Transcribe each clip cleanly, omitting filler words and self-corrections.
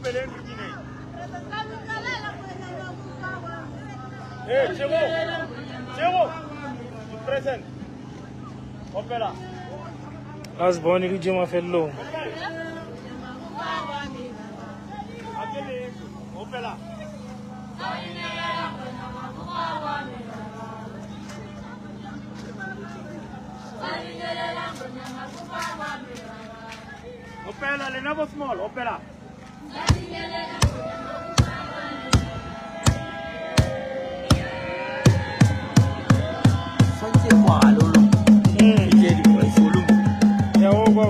Opeleng re bineng. Hey, Tshego. Tshego. You present. Opela. Last born e dutše mafelelong. Akele. Opela. Opela lena bo small, opela. Swantse kwalo lo. Ke di volume. Ya o kwa.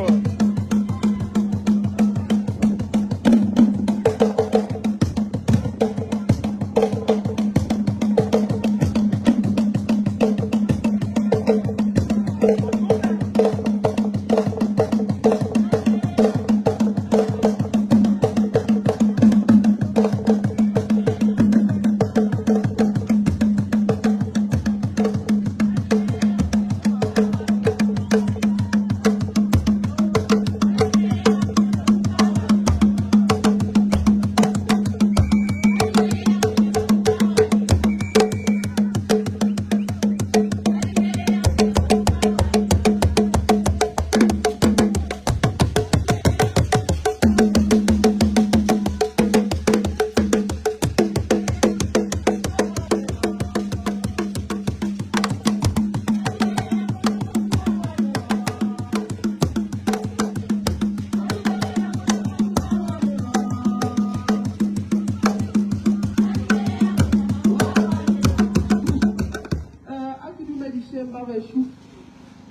A ke dumedišeng ba gešo,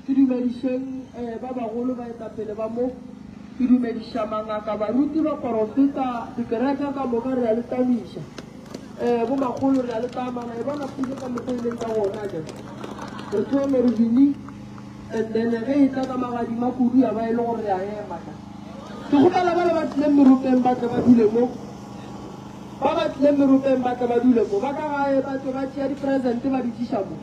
ke dumedišeng ba bagolo baetapele ba mo, ke dumediša mangaka, baruti, baporofeta, dikereke ka moka re a le tamiša. Bo makgolo re a le tama, la e bona pula ka mokgwa e leng ka gona ke. Re thome re bini and then ge e tla ka magadima kudu ya ba e le gore re a ema ka. Ke kgopela bale ba tlileng meropeng ba tle ba dule mo. Ba ba tlileng meropeng ba tle ba dule mo. Ba ka gae ba tšwe ba tšea di-present ba di tliša mo.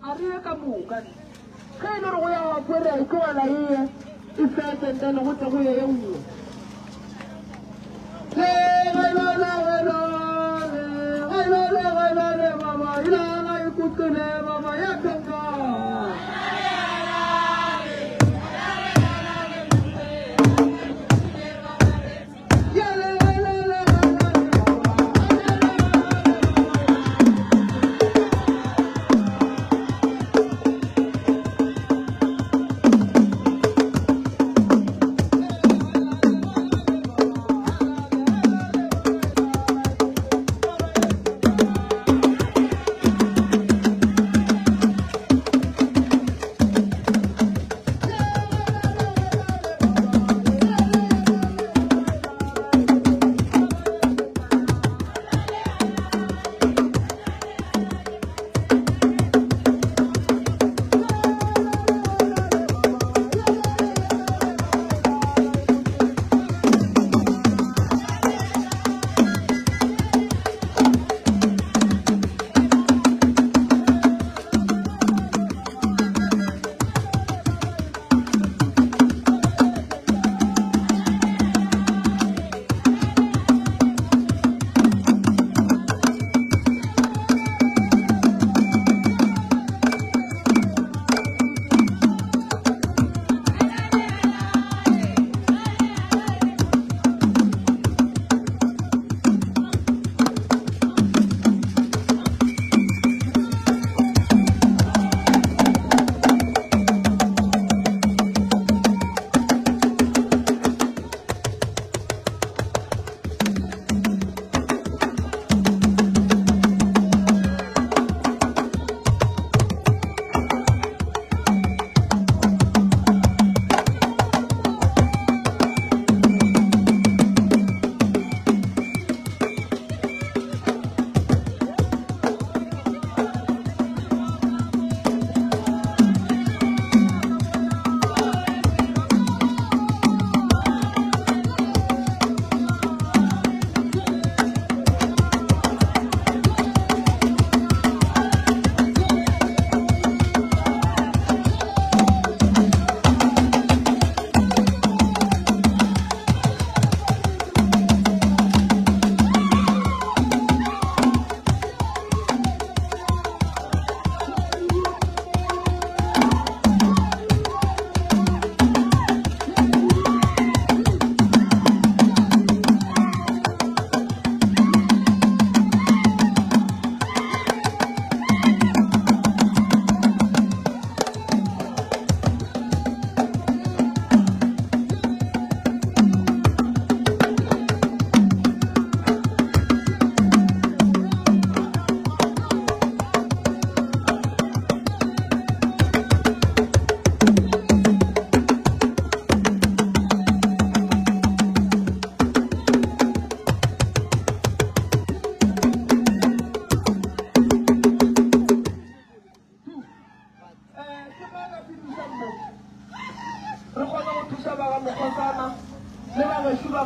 A re ye ka moka. Ge e le gore go ya wa kwe re a e tlogela e ye e fete ntle le go tle go ye ye nngwe.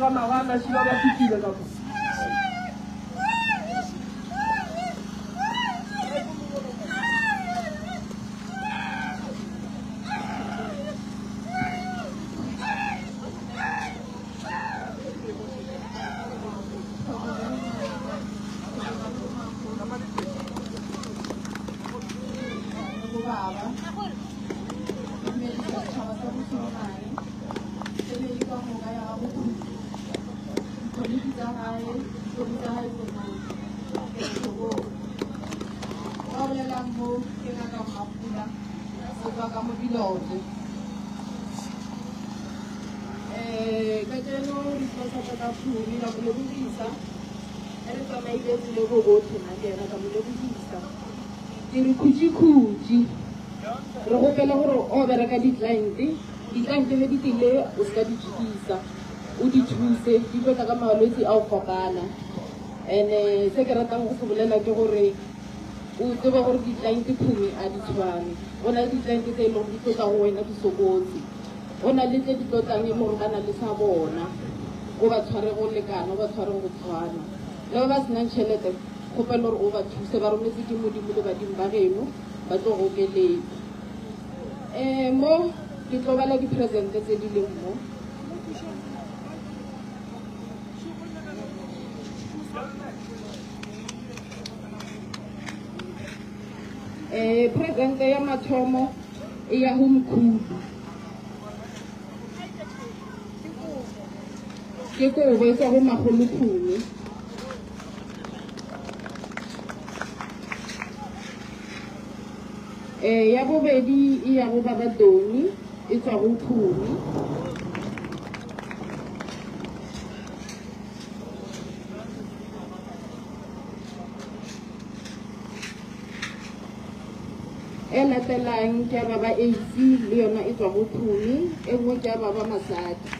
ga Magana šiba ba fihlile ka mo. Baba, dumedisa setšhaba sa Bosurumane, family ka moka ya ga Bokhutlo, dikolegi tsa gae, dikgomo tsa gae tse tsotlhe. Ke re tlhobong. Ba bolelang mo ke ngaka Mmapula go tswa ka mo Dilotle. Eh, kajeno re tlo sa ka Phumi ra mo lebogisa. Re tsamaile tseleng go gotlhe nna ke ena ka mo lebogisa. Ke re khutši-khutši. Re gopela gore o bereka di-client, di-client ge di tlile o se ka di jikisa, o di thuse, di tlo tla ka malwetsi a go fapana. And-e se ke ratang go se bolela ke gore o tsebe gore di-client Phumi a di tshwane. Go na le di-client tse e leng gore di tlo tla go wena di sokotse, go na le tse di tlo tlang e le gore ba na le sa bona. O ba tshware go lekana, o ba tshware go tshwana. Le ba ba senang tšhelete, Kgopela gore o ba thuse, ba rometse ke Modimo le badimo ba geno, ba tlo go okeletsa. Um mo ke tlo bala dipresente tse di leng mo. Um presente ya mathomo e ya go mkhulu. Ke kobo e tswa go makgolokhume. Eh, ya bobedi e ya go baba Tony e tswa go Phumi. E latelang ke ya baba AC le yona e tswa go Phumi, e nngwe ke ya baba Masadi.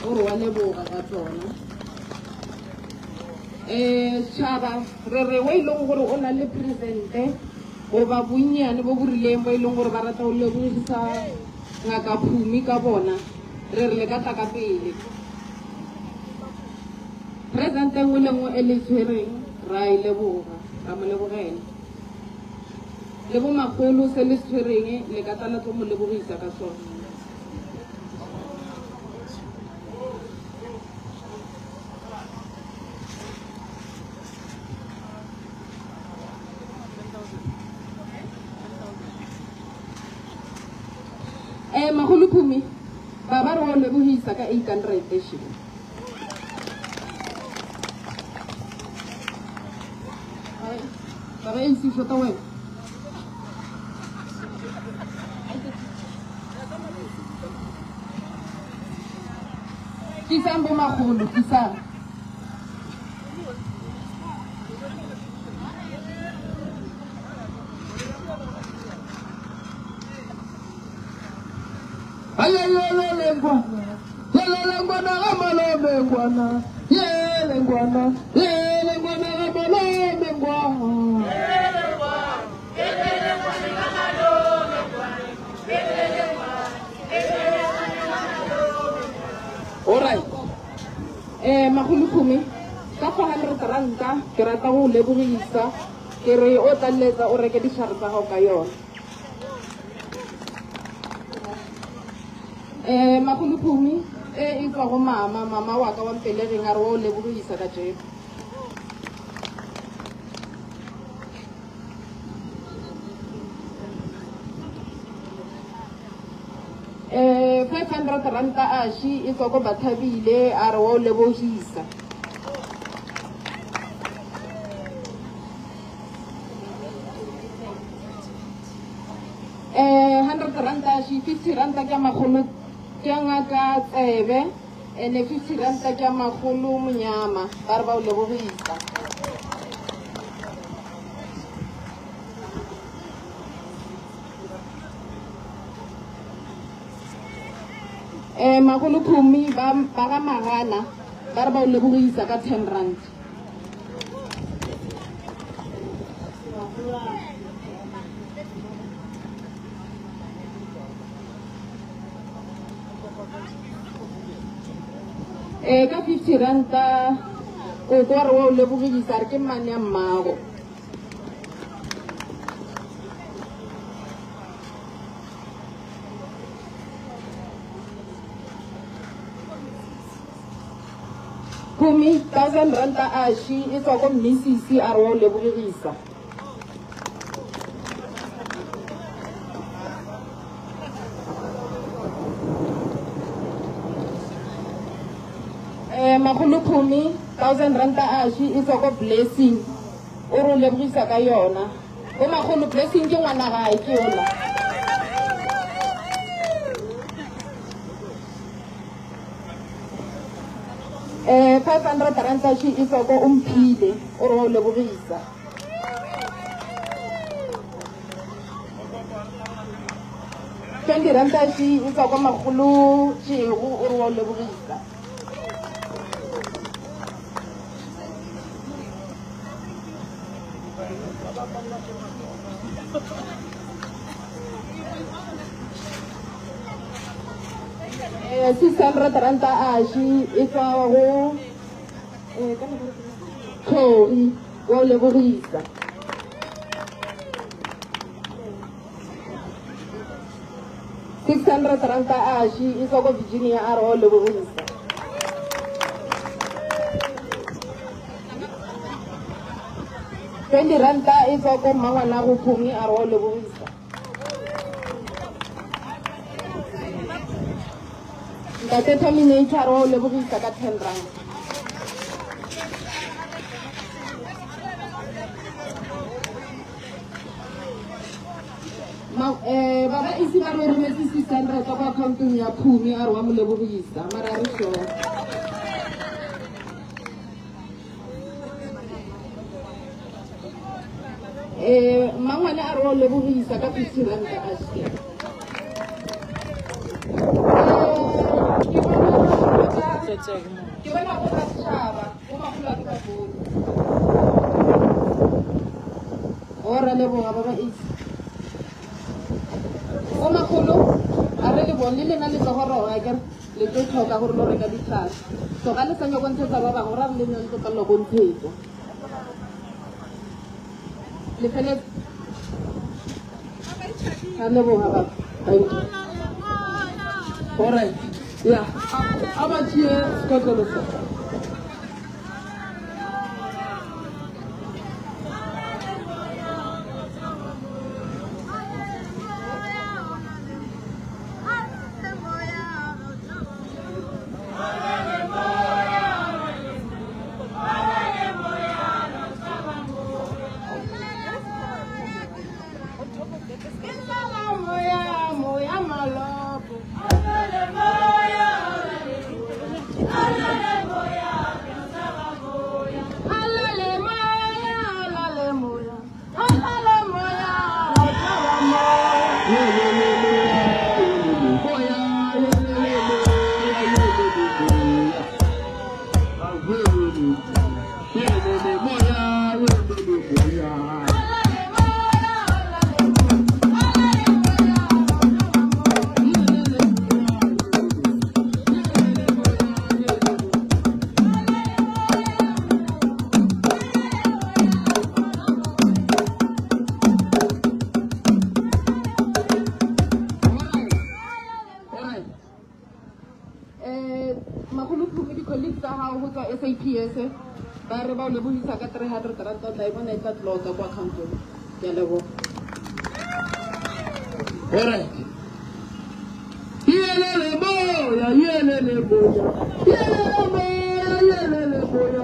O re wa leboga ka tsona. Um setšhaba re re o e leng gore o na le presente goba bonnyane bo bo rileng bo e leng gore ba rata go lebogisa ngaka Phumi ka bona, re re le ka tla ka pele. Presente nngwe le nngwe e le tshwereng ra e leboga, ra mo lebogela. Le bomakgolo se le se tshwereng le ka tla la tlo mo lebogisa ka sona. Eh, magolo Phumi, baba re o lebohisa ka 800 she. Baba e ntse shota wena. Tlisang bomakgolo, tlisang. Ayelele ngwana, yelele ngwana ga malome ngwana, yele ngwana, yele ngwana ga malome ngwana. Alright. Eh magolo Phumi, ka 400 ranta ke rata go lebogisa ke re o tlalletsa o reke ditlhare tsa gago ka yona. Eh magolo Phumi e e tswa go mama, mama wa ka wa mpelegeng a re wa o lebogisa ka jeko. Eh 500 ranta ashi e tswa ko Bathabile a re wa o lebogisa. Eh 100 ranta ashi 50 ranta ke magolo ke ngaka tsebe ene 50 ranta ke magolo monyama ba re ba o lebogisa. Eh magolo Phumi ba ba ga Magana ba re ba o lebogisa ka 10 rand. Um ka 50 ranta koko wa re wa o lebogisa a re ke mmane ya mmago. Phumi, thousand ranta a ši e tswa ko mmisisi a re wa o lebogisa. Eh, makgolo Phumi, thousand ranta a ši e tswa ko Blessing o re o lebogisa ka yona. Bo makgolo Blessing ke ngwana gae ke yola. Eh, 500 ranta ši e tswa ko o mphile o re wa o lebogisa. 20 ranta ši e tswa kwa makgolo tšego o re wa o lebogisa. Eh, 600 ranta a ši e tswa go eh, ka Tlhori wa o lebogisa. 600 ranta a ši e tswa ko Virginia a re wa o lebogisa. 20 ranta e tswa ko mmangwana go Phumi a re wa o lebogisa. Ntate Terminator a re wa o lebogisa ka 10 ranta. Ma, eh, ba ba ise ba re o rometse 600 kwa accountong ya Phumi a re wa mo lebogisa mara a re sure. Eh, mmangwane a re wa o lebogisa ka 50 ranta a she. Ke bona go ra setšhaba, go magolo a ke ba bone. O ra leboga ba ba itse. Go magolo a re le bone le lena le tlo goroga akere le tlo tlhoka gore lo reka ditlhare. So ga le sa nyako ntshetsa ba bangwe ra re le nna le tlo palelwa ko ntshetsa. Le fele Ra leboga batho. Thank you. All right. Yeah. A ba tšee sekotlolo se. Eh, makgolo Phumi di-colleagues tsa gago go tswa SAPS ba re ba o lebogisa ka 300 rand o tla e bona e tla tloka kwa accountong. Ke a leboga. All right. Yelele moya, yelele moya, yelele moya, yelele moya.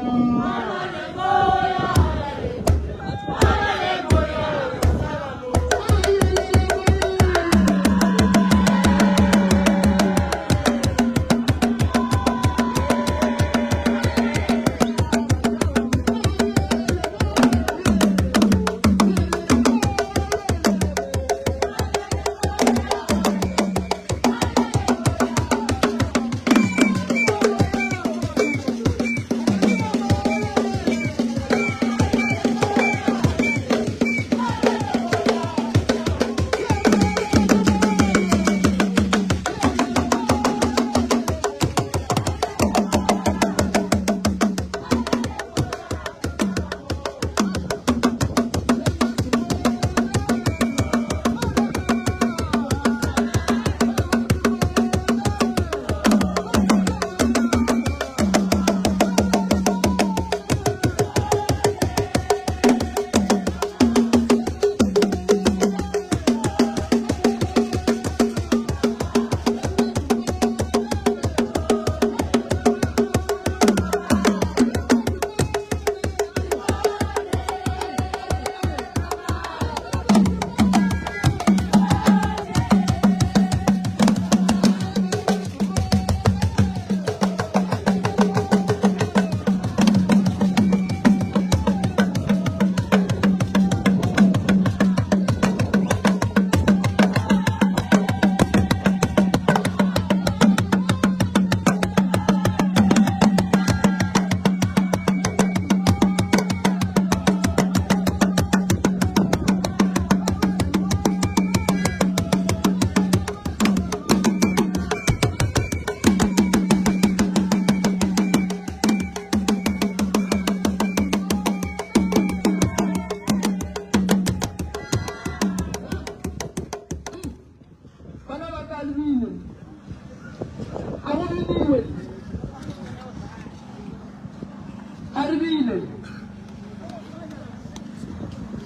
A re bine.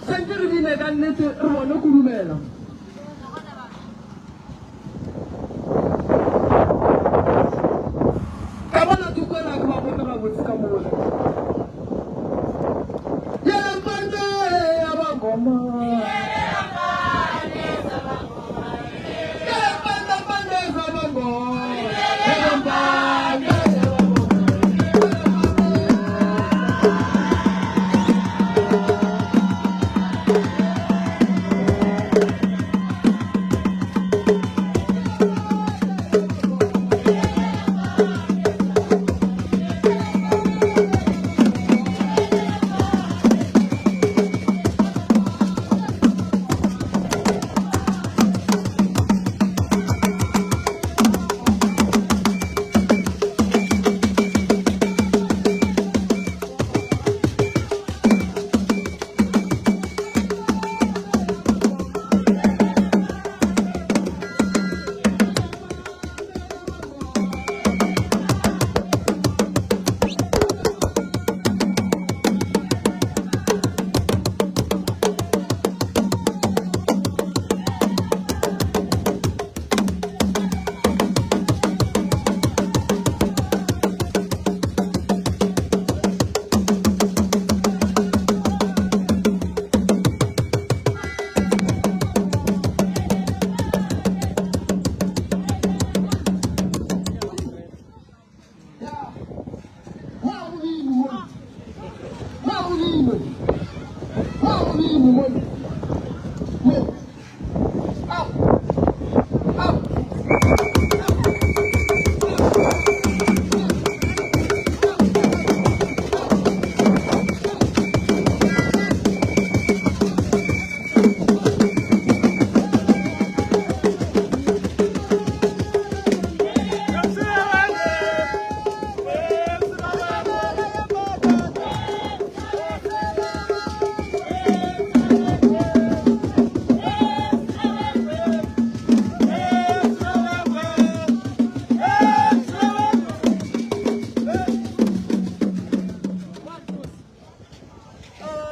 Santše re bine ka nnete re bone kudumela. Ka bona thoko ela ke ba bone gabotse ka mola. Yele mpande ya bangoma. Yele mpande mpande za bangoma. Yele mpande ya bangoma.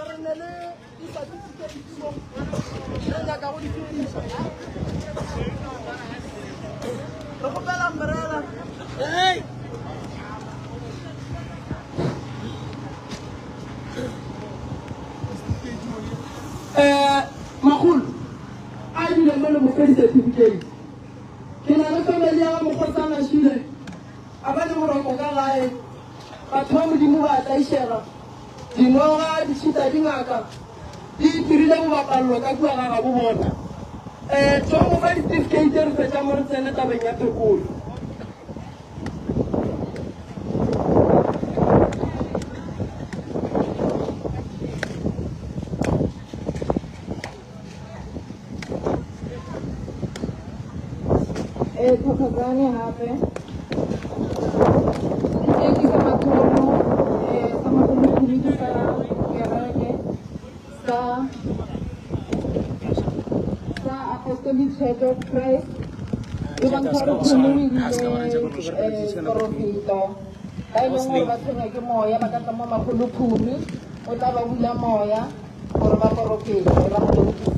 Re na le disatifikeiti mo re nyaka go di fetiša. Re kgopela umbrella. Eh, makgolo a dule mo le mo fe di-certificate. Ke na le family ya ga mokgotsana Shile a ba le boroko ka gae. Batho ba Modimo ba a tlaišega. Dinoga, ditšhita, dingaka di itirile bobapallo ka kua ga gabo bona. Um tšwa go fa ditifikeite re fetša mo re tsene tabeng ya phekolo. Eh, thokozane hape. Ke sa mathomo eh sa magologolo ke sa kereke sa sa Apostolic Church of Christ e bontsha gore kgomo o ile porofeta ba e leng gore ba tshwenywa ke moya ba ka tla mo magolophumi o tla ba bula moya gore ba porofete ba go lebohisa.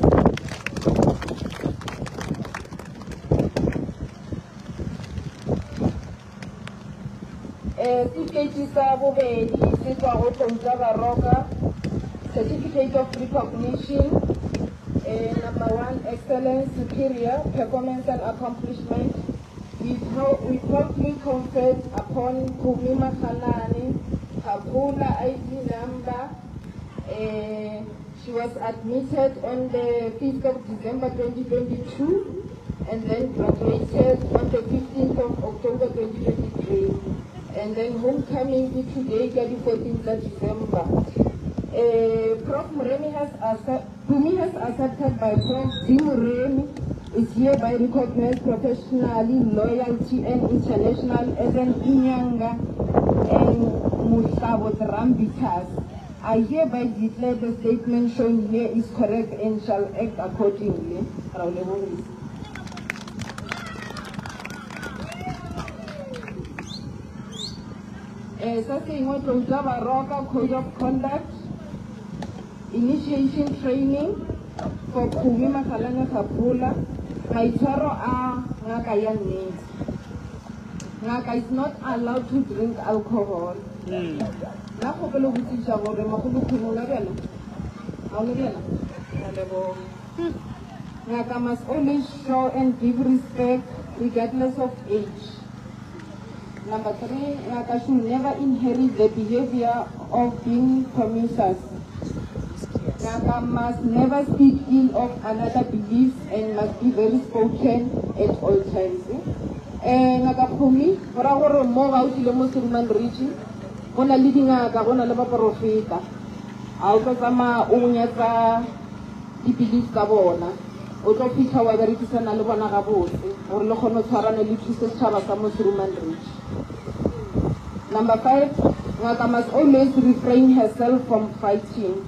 Eh, setifikeiti sa bobedi se tswa go Tlou tsa Baroka, Certificate of Recognition, eh, number one, excellence, superior, performance and accomplishment. We, pro we promptly conferred upon Kumi Makhanani, Phapula ID number. Eh, she was admitted on the 5th of December 2022 and then graduated on the 15th of October 2023. And then homecoming is today, the 14th of December. Prof. Moremi has accept, Kumi has accepted by Prof. D. Moremi is hereby recognized professionally, loyalty and international as an Inyanga and Muhlabo Rambitas. I hereby declare the statement shown here is correct and shall act accordingly. Ra o lebohisa. Um se sengwe Tlouta Baroka Code of Conduct Initiation Training for Kgumi Magalane Kgaphola, Maitshwaro a ngaka ya nnete. Ngaka is not allowed to drink alcohol. Nna kgopelo botšiša gore makgolo Kgumi o nwa bjala? A o nwe bjala? Ke a leboga. Ngaka must always show and give respect regardless of age. Number 3, ngaka should never inherit the behavior of being promiscuous. Ngaka must never speak ill of another beliefs and must be very spoken at all times. Eh, ngaka Kgumi, go ra gore mo ga o tlile mo Seruman Ridge, go na le dingaka, go na le baporofeta. A o tlo tsamaya o nyatsa di-belief tsa bona. O tlo fihla wa berekisana le bona gabotse gore le kgone go tshwarana le thuse setšhaba sa mo Seruman Ridge. Number 5, ngaka must always refrain herself from fighting.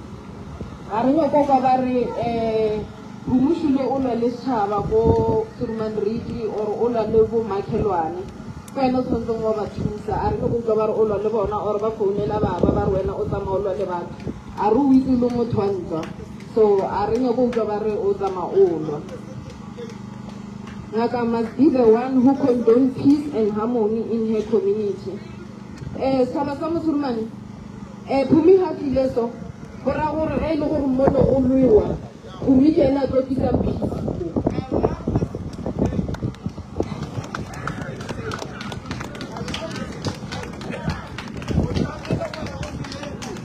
Ga re nyoko kwa ba re um Phumušile o lwa le setšhaba ko Seruman Ridge or o lwa le bo makhelwane. Ke wena o tshwanetseng wa ba thusa. A re nyoko utlwa ba re o lwa le bona or ba founela baba ba re wena o tsamaya o lwa le batho. A re o itse o le motho wa ntwa. So a re nyako utlwa ba re o tsamaya o lwa. Ngaka must be the one who condone peace and harmony in her community. Eh, setšhaba sa Mosurumane, eh, Phumi ha tlile so, go ra gore ge e le gore mono go lwewa, Phumi ke ena a tlo tlisang peace mo.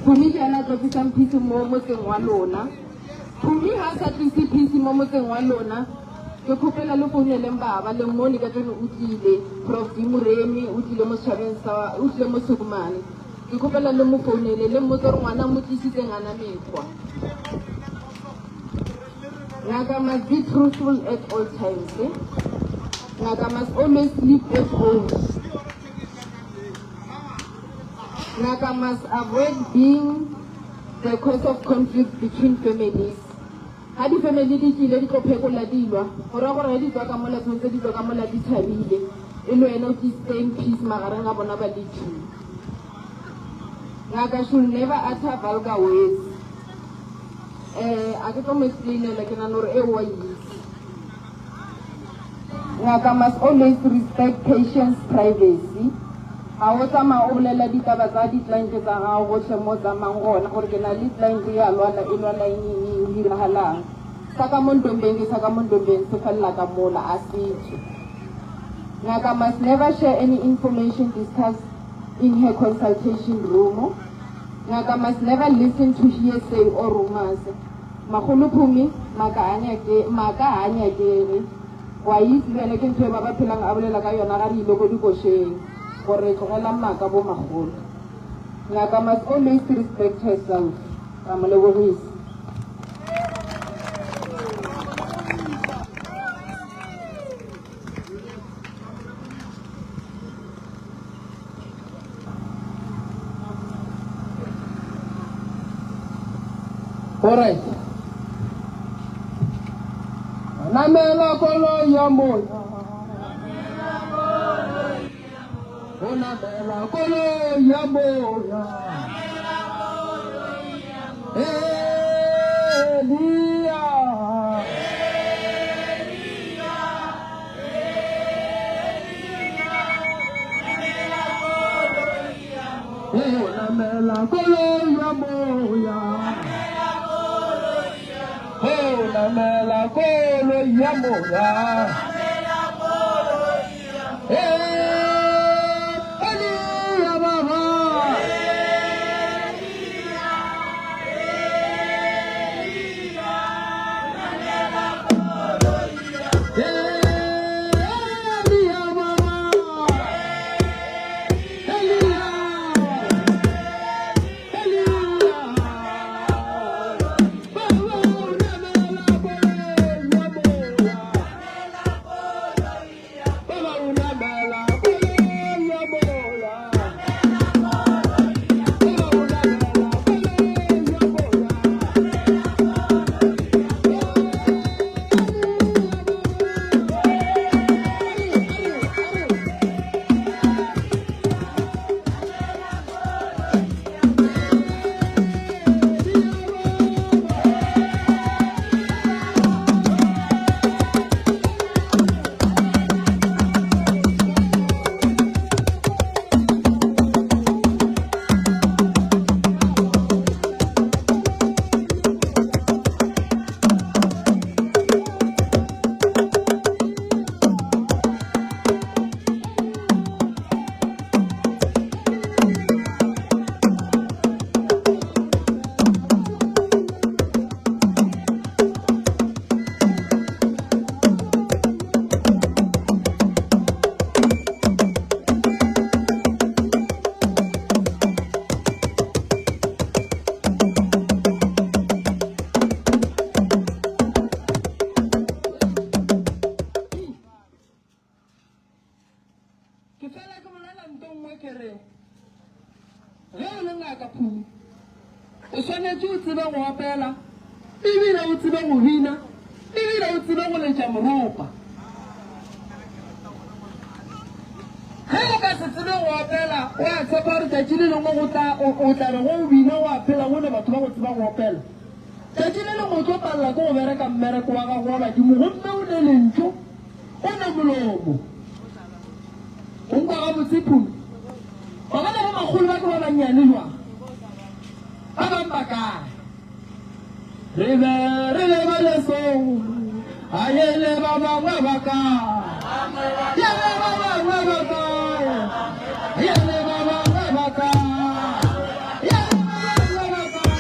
Phumi ke ena a tlo tlisang peace mo motseng wa lona. Phumi ha a sa tlise peace mo motseng wa lona, ke kgopela le founeleng baba le mmone ka tseno o tlile, Prof D Moremi o tlile mo setšhabeng sa, o tlile mo Sekumane. Ke kgopela le mo founele le mmotse gore ngwana mo tlisitseng ana mekgwa. Ngaka must be truthful at all times. Eh? Ngaka must always sleep at home. Ngaka must avoid being the cause of conflict between families. Ha di-family di tlile di tlo phekola di lwa, go raya gore ge di tswa ka mola tshwanetse di tswa ka mola di thabile, e le wena o tlisitseng peace magareng a bona ba le two. Ngaka should never utter vulgar words. Eh, a ke tlo mo explainela ke nahana gore e wa itse. Ngaka must always respect patients privacy. Ga o tsamaya o bolela ditaba tsa di-client tsa gago gohle mo tsamayang gona gore ke na le client ya lwala e lwala eng eng eng go diragalang. Sa ka mo ntombeng ke sa ka mo ntombeng se felela ka mola a se tswe. Ngaka must never share any information discussed in her consultation room. Ngaka must never listen to hearsay or rumors. Makgolo Phumi, maaka a nyake, maaka ga a nyakege. Wa itse le wena ke ntho e ba ba phelang a bolela ka yona ga re ile ko dikošeng, gore tlogelang maaka bo makgolo. Ngaka must always respect herself. Ra mo lebogisa. Alright. Namela koloi ya moya. O namela koloi ya moya. Elia. O namela koloi ya moya. O namela koloi ya moya. Eh, Elia baba. Elia baba. Elia. Elia. Baba, o namela koloi ya moya. Ge o le ngaka Phumi, o swanetše o tsebe go opela, ebile o tsebe go bina, ebile o tsebe go letša moropa. Ge o ka se tsebe go opela, o a tshepa gore tšatši le lengwe go tla, o, o tla re ge o bina wa phela go ne batho ba go tseba go opela. Tšatši le lengwe o tlo palela ke go bereka mmereko wa gago wa badimo gomme o ne lentšu, o ne molomo. O nkwa gabotse, Phumi? Wa bona bo makgolo ba ke ba bannyane jwang? Ba bang ba kae? Re be re le ba lesong, a ye le ba bangwe ba kae? Ye le ba bangwe ba kae? Ye le ba bangwe ba kae? Ye le ba bangwe ba kae?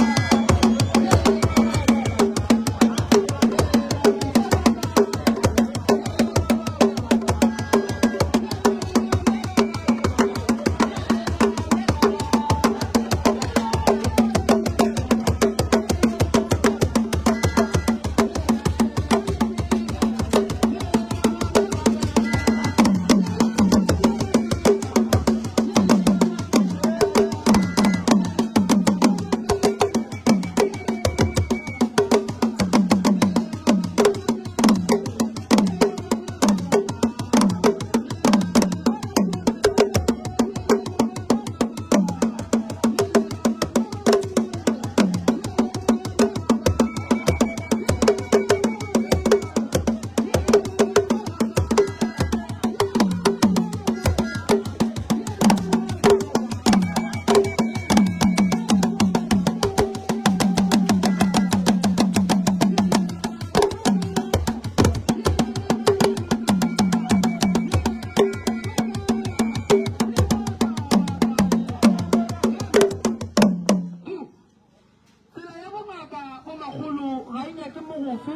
Tsela ya bongaka bomakgolo ga e nyake mogofe,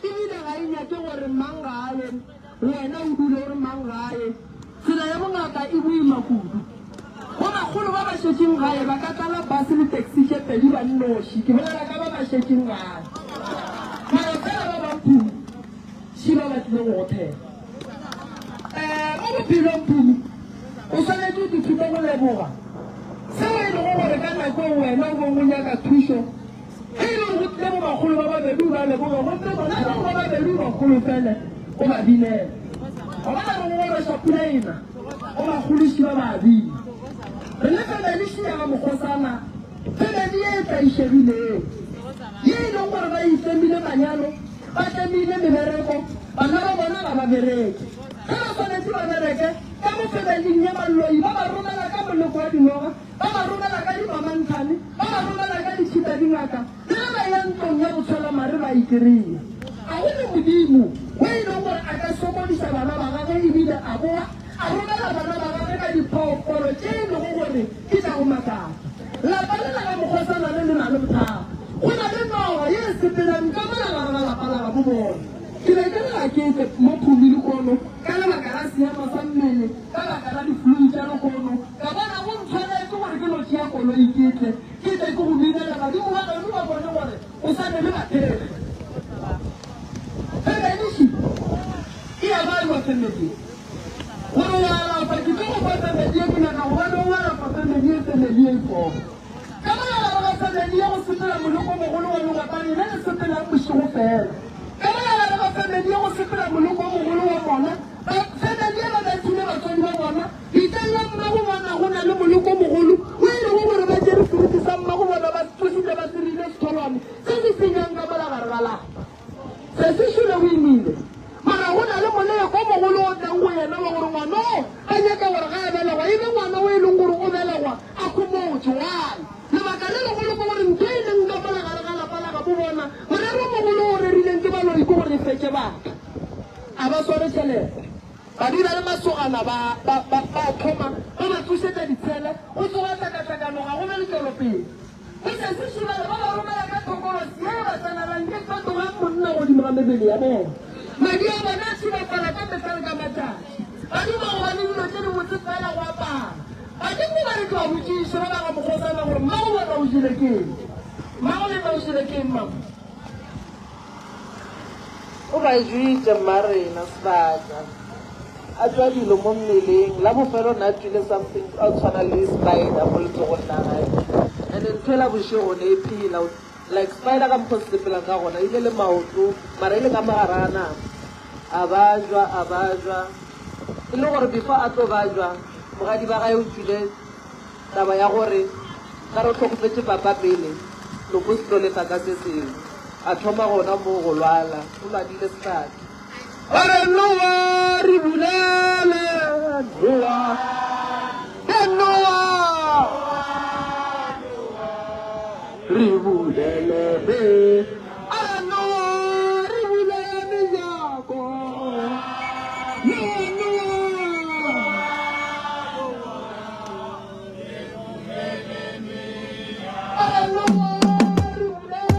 ebile ga e nyake gore mang ga a ye, wena o dule o re mang ga a ye. Tsela ya bongaka e boima kudu. Bomakgolo ba ba šetšeng gae ba ka tlala bus le taxi tše pedi ba nnoši, ke bolela ka ba ba šetšeng gae. Mara fela ba bang Phumi, ši ba ba tlile go go thekga. Um mo bophelong Phumi, o swanetše go ithuta go leboga seo e lego gore ka nako eo wena o bong o nyaka thušo, ge e le gore go tlile bomakgolo ba babedi o ba leboge gomme bona bao ba babedi o ba holofele o ba binele. Wa bona re go goroša pula ena, bomakgolo ši ba ba a bina. Re le family ši ya ga mokgosana, family ye e tlaišegilego, ye e leng gore ba itlemile manyalo, ba tlemile mebereko, bana ba bona ga ba bereke. Ge ba swanetše ba bereke ka mo febeling ye, baloi ba ba romela ka moleko wa dinoga, ba ba romela ka dimamanthane, ba ba romela ka ditšhita dingaka, le ge ba eya ntlong ya botshwelamare ba e kry-a. Ga go ne Modimo wo e leng gore a ka sokodiša bana ba gagwe ebile a boa a romela bana ba gagwe ka diphoofolo tše e lego gore ke tša go makatša. Lapa le la ga mokgosana le le na le bothata. Go na le noga ye e sepelang ka mola gare ga lapa la gabo bona. Ke be ke re ga ke tle mo Phumi lehono ka lebaka la seemo sa mmele, ka baka la diflui tša lehono. Ka bona go ntshwanetše gore ke no tšea koloi ke tle, ke tle ke go binele badimo ba geno ba bone gore o sa ne le bathekgi. Femeniši e a balwa femedi gore o alafa, ke tlo go fa femedi ye ke nyaka go bona o alafa femedi ye, femedi ye e fola. Ka mola gare ga family ye go sepela moloko mogolo wa legwatane le le sepelang bošego fela. Ka mola gare ga family ye go sepela moloko o mogolo wa bona. Ba family ye ba bethile batswadi ba bona. Bitleng la mmago bona go na le moloko o mogolo o e lego gore ba tšere seriti sa mmago bona ba se tlositše ba se rile setholwane se se senyang ka mola gare ga lapa. Sesi Shule o imile. Mara go na le moleko o mogolo o tlang go yena wa gore ngwana o ba nyaka gore ga a belegwa e be ngwana o e leng gore o belegwa a khomotše. Why? Lebaka le legolo ke gore ntho e leng ka mola gare ga lapa la gabo bona, morero o mogolo o rerileng ke baloi ke gore e fetše batho. A ba sware tšhelete. Ba dula le masogana ba, ba, ba, ba thoma ba ba tsošetša ditshele, go tsoga tlakatlakano, ga go be le tšwelopele. Go se se šibele, ba ba romela ka thokolosi ye e ba tsenelang ke fetogang monna godimo ga mebele ya bona. Madi a bona a šilafala ka mehla le ka matšatši. Ba duma go ba le dilo tše dibotse feela go apara. Badimo ba re ke ba botšiše ba ba ga mokgosana gore mmago bona o jele ke eng. Mmago lena o jele ke eng mama? O ba jwitše mmarena sebaka. A tšwa dilo mo mmeleng. La bofelo na tšwile something sa go tshwana le spider mo letsogong la gae. And ntho ela bošego ne e phela like spider ka mokgo se sepelang ka gona, ile le maoto mara e le ka mogare ga nama. A bajwa, a bajwa. E le gore before a tlo bajwa, mogadi ba gae o tšwile taba ya gore ka re o hlokofetše papa pele, loko se tlo lefa ka se sengwe. A thoma gona moo go lwala, o lwadile sehlake. Ba re, Noa, re bulele! Noa, e Noa, re bulele! A re, Noa, re bulele mejako! Noa, Noa! A re, Noa, re bulele!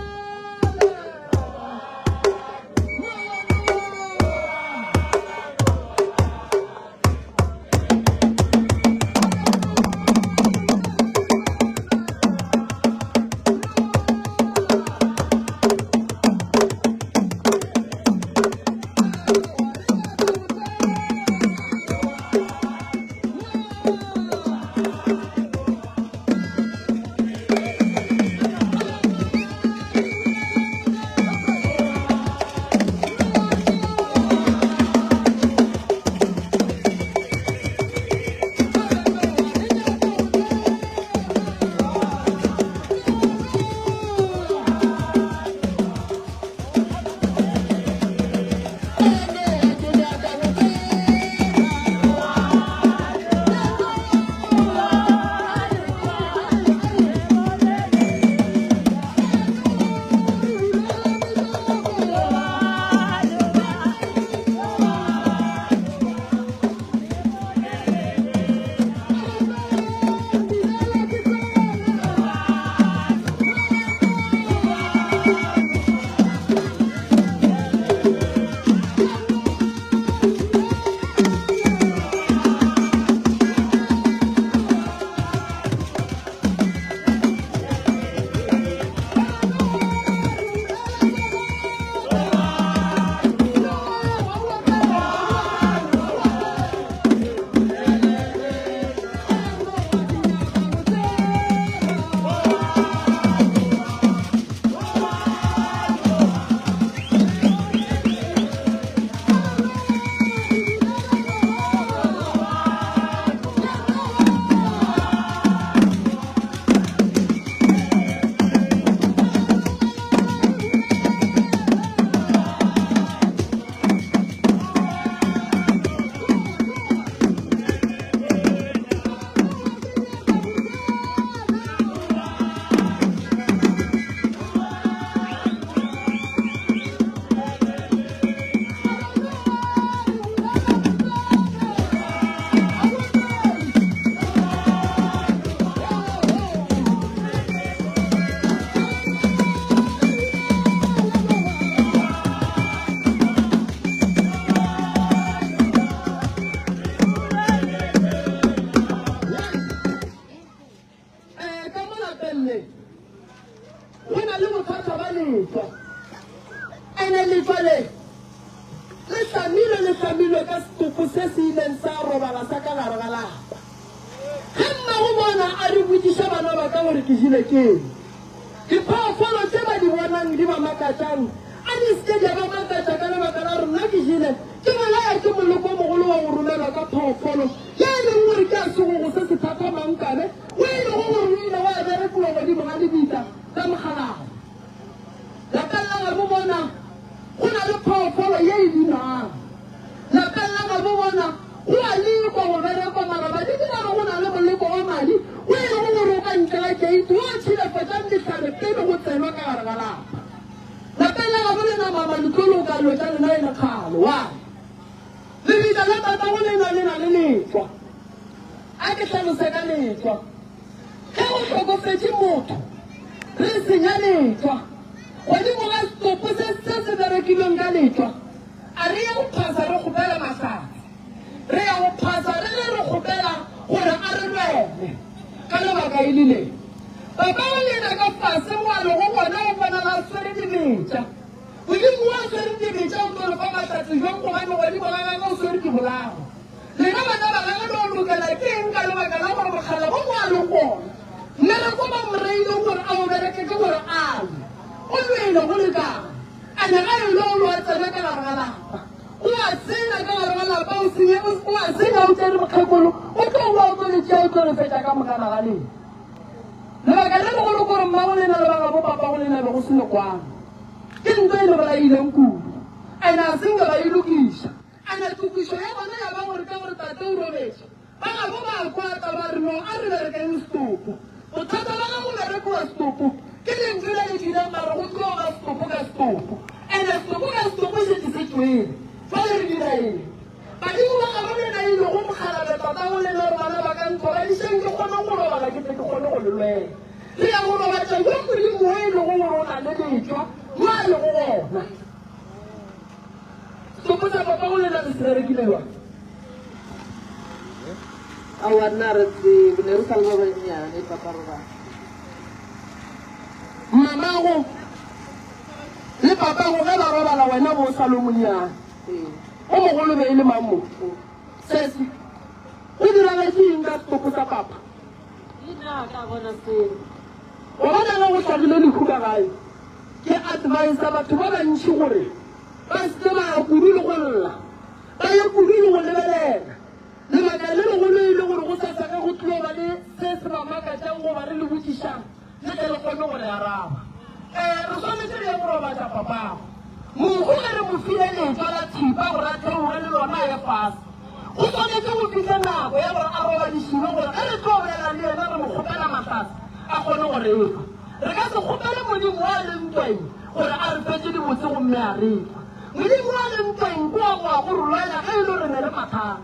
Eh, ka mo lapeng le go na le bothata ba letlwa ene letlwa le le hlamilwe le hlamilwe ka setopo se se ileng sa robala sa ka gare ga lapa ge mmago bona a re botšiša bana ba ka gore ke jile keng diphoofolo tše ba di bonang di ba makatšang a di seke di ba makatša ka lebaka la gore nna ke jile ke bolaya ke moloko o mogolo wa go romelwa ka phoofolo ye e leng gore ke a segogo se se thata mankabe o e lego gore o ile wa berekiwa godimo ga lebitla la mokgalabje. Lapeng la gabo bona go na le phoofolo ye e binang. Lapeng la gabo bona go a lekwa go berekwa mara badimo ba re go na le moleko wa madi o e lego gore o ka ntle ga keiti wo o tšhilafatšang dihlare pele go tsenwa ka gare ga lapa. Lapeng la gabo lena mama le tlo loka dilo tša lena e le kgale. Why? Lebitla la tatago lena le na le letlwa. A ke hlalose ka letlwa. Ge go hlokofetše motho, re senya letlwa. Godimo ga setopo se se se berekilweng ka letlwa, a re ye go phasa re kgopela mahlatse. Re ya go phasa re ge re kgopela gore a re lwele. Ka lebaka e le le, papa wa lena ka fase mo a lego gona o bonala a swere dibetša. Modimo wa swere dibetša o tlo le fa mahlatse bjang gobane godimo ga gagwe o swere dibolao. Lena bana ba gagwe lo lokela ke eng ka lebaka la gore mokgalabo mo a leng gona? Mmereko ba mo reileng gore a o bereke ke gore a lwe. O lwele go lekana. Ene ga e lo lwa tsena ka gare ga lapa. O a senya ka gare ga lapa, o senye, o a senya o tšere mokgekolo, o tlo boa o tlo le tšea o tlo le fetša ka mokana ga lena. Lebaka le legolo ke gore mmago lena le ba gabo papago lena be go se lekwano. Ke ntwa e le bolaileng kudu. Ene a se nke ba e lokiša. Ene tokišo ya bona ya ba gore ka gore tate o robetše, ba gabo ba a kwata ba re no a re berekeng setopo. Bothata ba ge go berekiwa setopo ke lentšu le le tlileng ba re go tlo ba setopo ka setopo. Ene setopo ka setopo šetše se tšwele. Jwale re dira eng? Badimo ba gabo lena e lego mokgalabje tatago lena gore bana ba ka nthobadišeng ke kgone go robala ke tle ke kgone go le lwela. Re ya go robatša yo Modimo wo e lego gore o na le letšwa mo a lego gona. Setopo sa papa go lena le se berekile jwang? Aowa nna re tsebe, ne re sa le ba bannyane papa robala. Mamago le papago ge ba robala wena bo o sa le o monnyane. O mogolo be e le mang mo? Sesi, go diragetše eng ka setopo sa papa? Le nna ga ka bona selo. Wa bona ge go hlagile lehu ka gae, ke advisa batho ba bantši gore ba se ke ba ya kudu le go lla, ba ye kudu le go lebelela. Lebaka le legolo e le gore gosasa ge go tlilo ba le se se ba makatšang goba re le botšišang, le tle le kgone go re araba. Ee, re swanetše re ye go robatša papago. Mohu ge re mo file letšwa la thipa gore a theoge le lona a ye fase, go swanetše go fihle nako ya gore a robadišiwe gore ge re tlo bolela le yena re mo kgopela mahlatse a kgone go re fa. Re ka se kgopele Modimo wa le ntweng gore a re fe tše dibotse gomme a re fa. Modimo wa le ntweng ke wa go ya go re lwela ge e le re ne le mathata.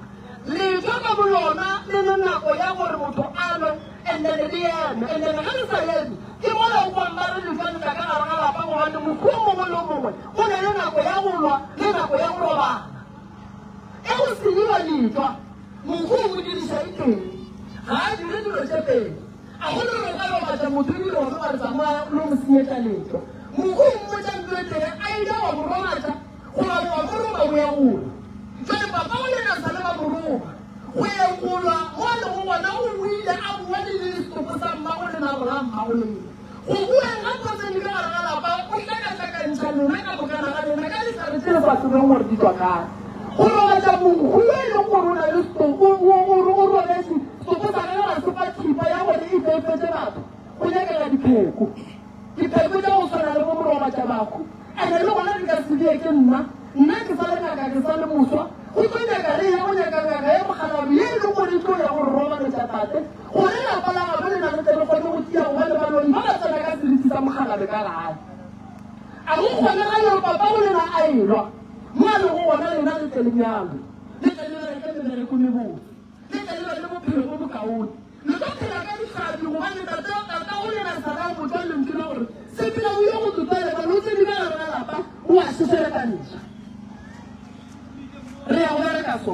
Letšwa ka bolona le le nako ya gore motho a lwe and then le eme and then ge le sa eme ke mola o kwang ba re letšwa le tla ka gare ga lapa gobane mohu o mongwe le o mongwe o na le nako ya go lwa le nako ya go robala. Ge go senyiwa letšwa mohu o mo diriša e tee ga a dire dilo tše pedi. A go le gore o ka robatša motho ebile wa be wa re tsamaya o lo mo senyetša letšwa. Mohu o mmotša ntlo e tee a ile wa mo robatša goba wa mo roba o ya go lwa. Jwale papa o lena sa le ba mo roba go ya go lwa mo a lego gona o boile a boa le le setopo sa mmago lena go la mmago lena. Go boeng ga Kgotseni ka gare ga lapa o hlakahlakantšha lena ka mokana ga lena ka dihlare tše le sa tsebeng gore di tšwa kae. Go robatša mohu yo e leng gore o na le setopo o robetše setopo sa gagwe ga se fa thipa ya gore e tle e fetše batho go nyakega dipheko. Dipheko tša go swana le bo morobatšabahu ene le gona di ka se bee ke nna. Nna ke sa le ngaka ke sa le moswa. Go tlo nyaka re ya go nyaka ngaka ya mokgalabje ye e leng gore e tlo ya go re robaletša tate gore lapa la gabo lena le tle le kgone go tia gobane baloi ba ba tsena ka seriti sa mokgalabje ka gae. A go kgonega gore papa go lena a elwa mo a lego gona lena le tle le nyalwe le tle le bereke mebereko mebotse le tle le be le bophelo bo bokaone. Le tlo phela ka dihlapi gobane tate, tatago lena sa ga o botšwa lentšu la gore sepela o ye go totela balotse di ka gare ga lapa o a šešerekantšha. Re ya go bereka so.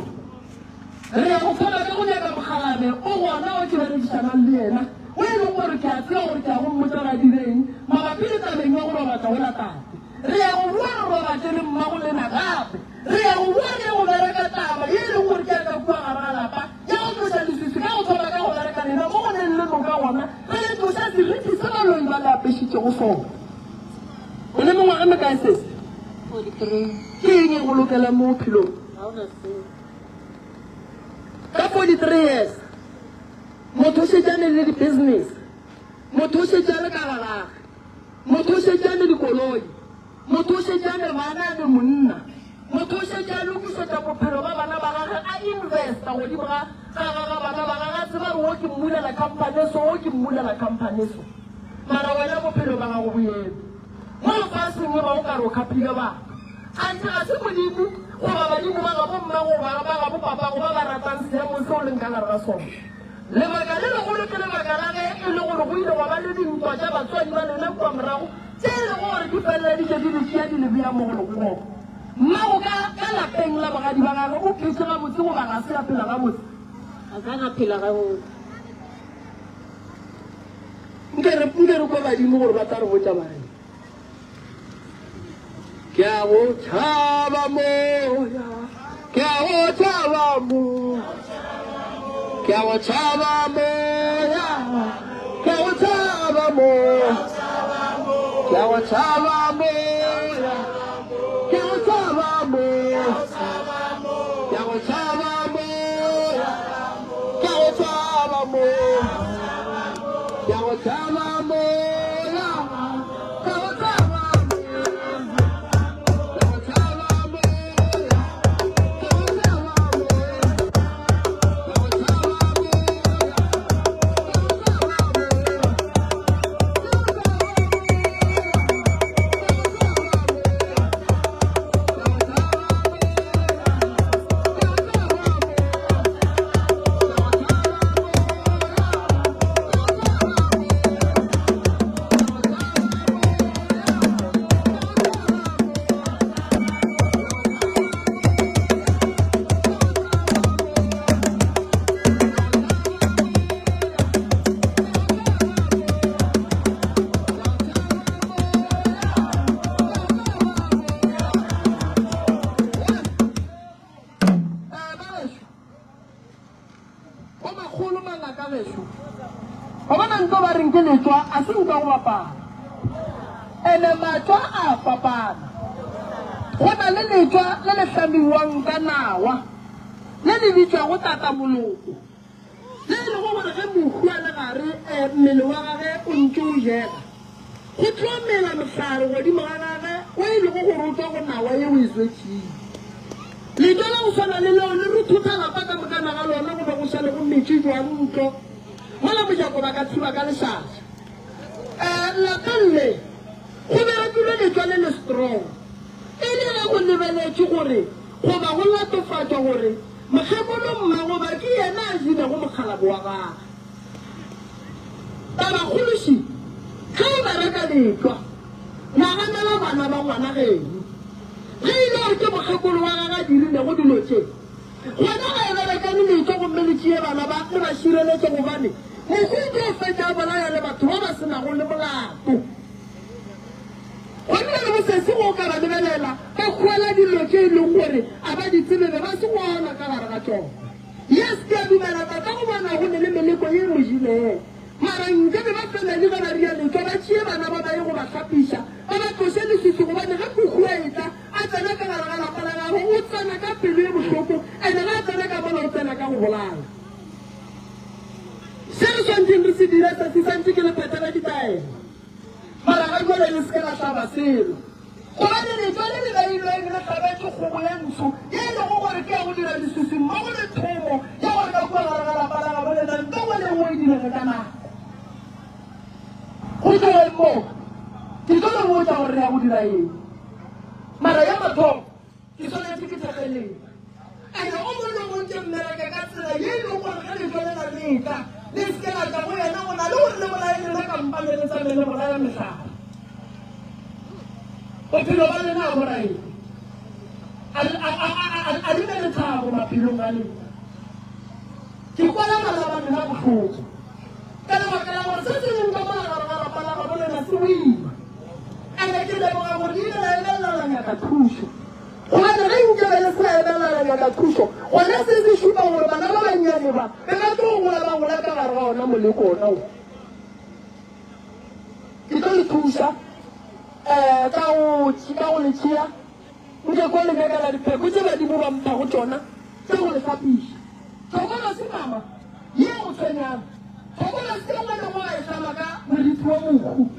Re ya go thoma ka go nyaka mokgalabje o gona o ke berekišanang le yena o e leng gore ke a tseba gore ke ya go mmotša gore a dire eng mabapi le tabeng ya go robatša gola tate. Re ya go boa re robatše le mmago lena gape. Re ya go boa re ye go bereka taba ye e leng gore ke ya ka kua gare ga lapa ya go tloša leswiswi ka go thoma ka go bereka lena mo go neng le noka gona re le tloša seriti se baloi ba le apešitšego sona. O ne mengwaga e mekae sesi? 43. Ke eng e go lokelang mo bophelong? Ga o na selo. Ka 43 years motho o šetše a ne le di-business, motho o šetše a le ka gagage, motho o šetše a ne dikoloi. Motho o šetše a ne bana, a ne monna. Motho o šetše a lokišetša bophelo ba bana ba gagwe, a investa godimo ga, ga, ga, ga bana ba gagwe, a tseba gore wo ke mmulela company so, wo ke mmulela company so. Mara wena bophelo ba gago bo eme. Mo lefaseng e ba o ka re o khaphile batho. Kganthe ga se Modimo goba badimo ba gabo mmago goba ba gabo papago ba ba ratang seemong se o leng ka gare ga sona. Lebaka le legolo ke lebaka la ge e le gore go ile gwa ba le dintwa tša batswadi ba lena kua morago tše e lego gore di feleleditše di le tšea di le bea mo go lego gona. Mmago ka, ka lapeng la bogadi ba gagwe o phetše gabotse goba ga se a phela gabotse? A ka na phela gabotse. Nke re, nke re kwe badimo gore ba tla re botša ba reng. Ke a go tšhaba moya. Ke a go tšhaba mo. Ke a go tšhaba moya. Ke a go tšhaba mo. Ke a go tšhaba moya. Ke a go tšhaba mo. Ke a go tšhaba moya. Ke a go tšhaba mo. Ke a go tšhaba moya. Ke a go tšhaba mo. Makgolo mangaka gešo wa bona nto ba reng ke letšwa a se nka go bapala ene matšwa a fapana go na le letšwa le le hlamiwang ka nawa le le bitšwago tata moloko le e lego gore ge mohu a le gare eh, mmele wa gage o ntše o jega go tlo mela mohlare godimo ga gage o e lego gore o tswa go nawa ye o e swetšeng. Letšwa la go swana le leo le ruthutha lapa ka mokana ga lona go be go šale go metše jwang ntlo mola mojako ba ka tshuba ka lešaša. Um lapeng le go berekilwe letšwa le le strong e le ge go lebeletšwe gore goba go latofatšwa gore mokgekolo Mmagoba ke yena a jelego mokgalabo wa gagwe. Tabakgološi, ge o bereka letšwa naganela bana ba ngwana geno. Ge e le gore ke mokgekolo wa gage a dirilego dilo tše, gona ga e berekane letšwa gomme le tšee bana ba le ba šireletše gobane mohu o tlo fetša a bolaya le batho ba ba se nago le molato. Gona le bosesi go o ka ba lebelela ba hwela dilo tše e lego gore a ba di tsebe be ba se gona ka gare ga tšona. Yes ke a dumela tata go bona go ne le meleko ye e mo jilego. Mara nke be ba family ge ba ria letšwa ba tšee bana ba ba ye go ba hlapiša ba ba tloše leswiswi gobane ge Kukhu a etla a tsena ka gare ga lapa la gagwe o tsena ka pelo ye bohloko ene ge a tsena ka mola o tsena ka go bolaya. Se re swantšeng re se dire se se santše ke le phethela ditaelo. Mara ga jwale le se ke la hlaba selo. Gobane letšwa le le beilweng le hlabetšwe kgomo ye ntsho, ye e lego gore ke ya go dira leswiswi mmogo le thomo ya gore ka kua gare ga lapa la gabo lena nto nngwe le nngwe e direge ka nako. Go tšweleng moo, ke tlo le botša gore re ya go dira eng. Mara ya mathomo, Ke swanetše ke thekge lena. Ene o mongwe le o mongwe ke mmereke ka tsela ye e lego gore ge letšwa lela le etla, le se ke la tla go yena go na le gore le bolaye lena ka mpa le le tsamaye le bolaya mehlare. Bophelo ba lena a bo ra eng? A, a, a, a, a, a di be lethabo maphelong a lena. Ke kwela bana ba lena bohloko ka lebaka la gore se se leng ka mola gare ga lapa la gabo lena se boima. Ene ke leboga gore le ile la emelela la nyaka thušo. Gobane ge nke be le se la emelela la nyaka thušo, gona se se šupa gore bana ba bannyane ba be ba tlo gola ba gola ka gare ga ona moleko ona wo. Ke tlo le thuša um ka go ka go le tšea nke ko le nyakela dipheko tše badimo ba mphago tšona tša go le hlapiša. Tlhokolosi mama ye go tshwenyang. Tlhokolosi ye nngwe le nngwe ba e hlama ka morithi wa mohu.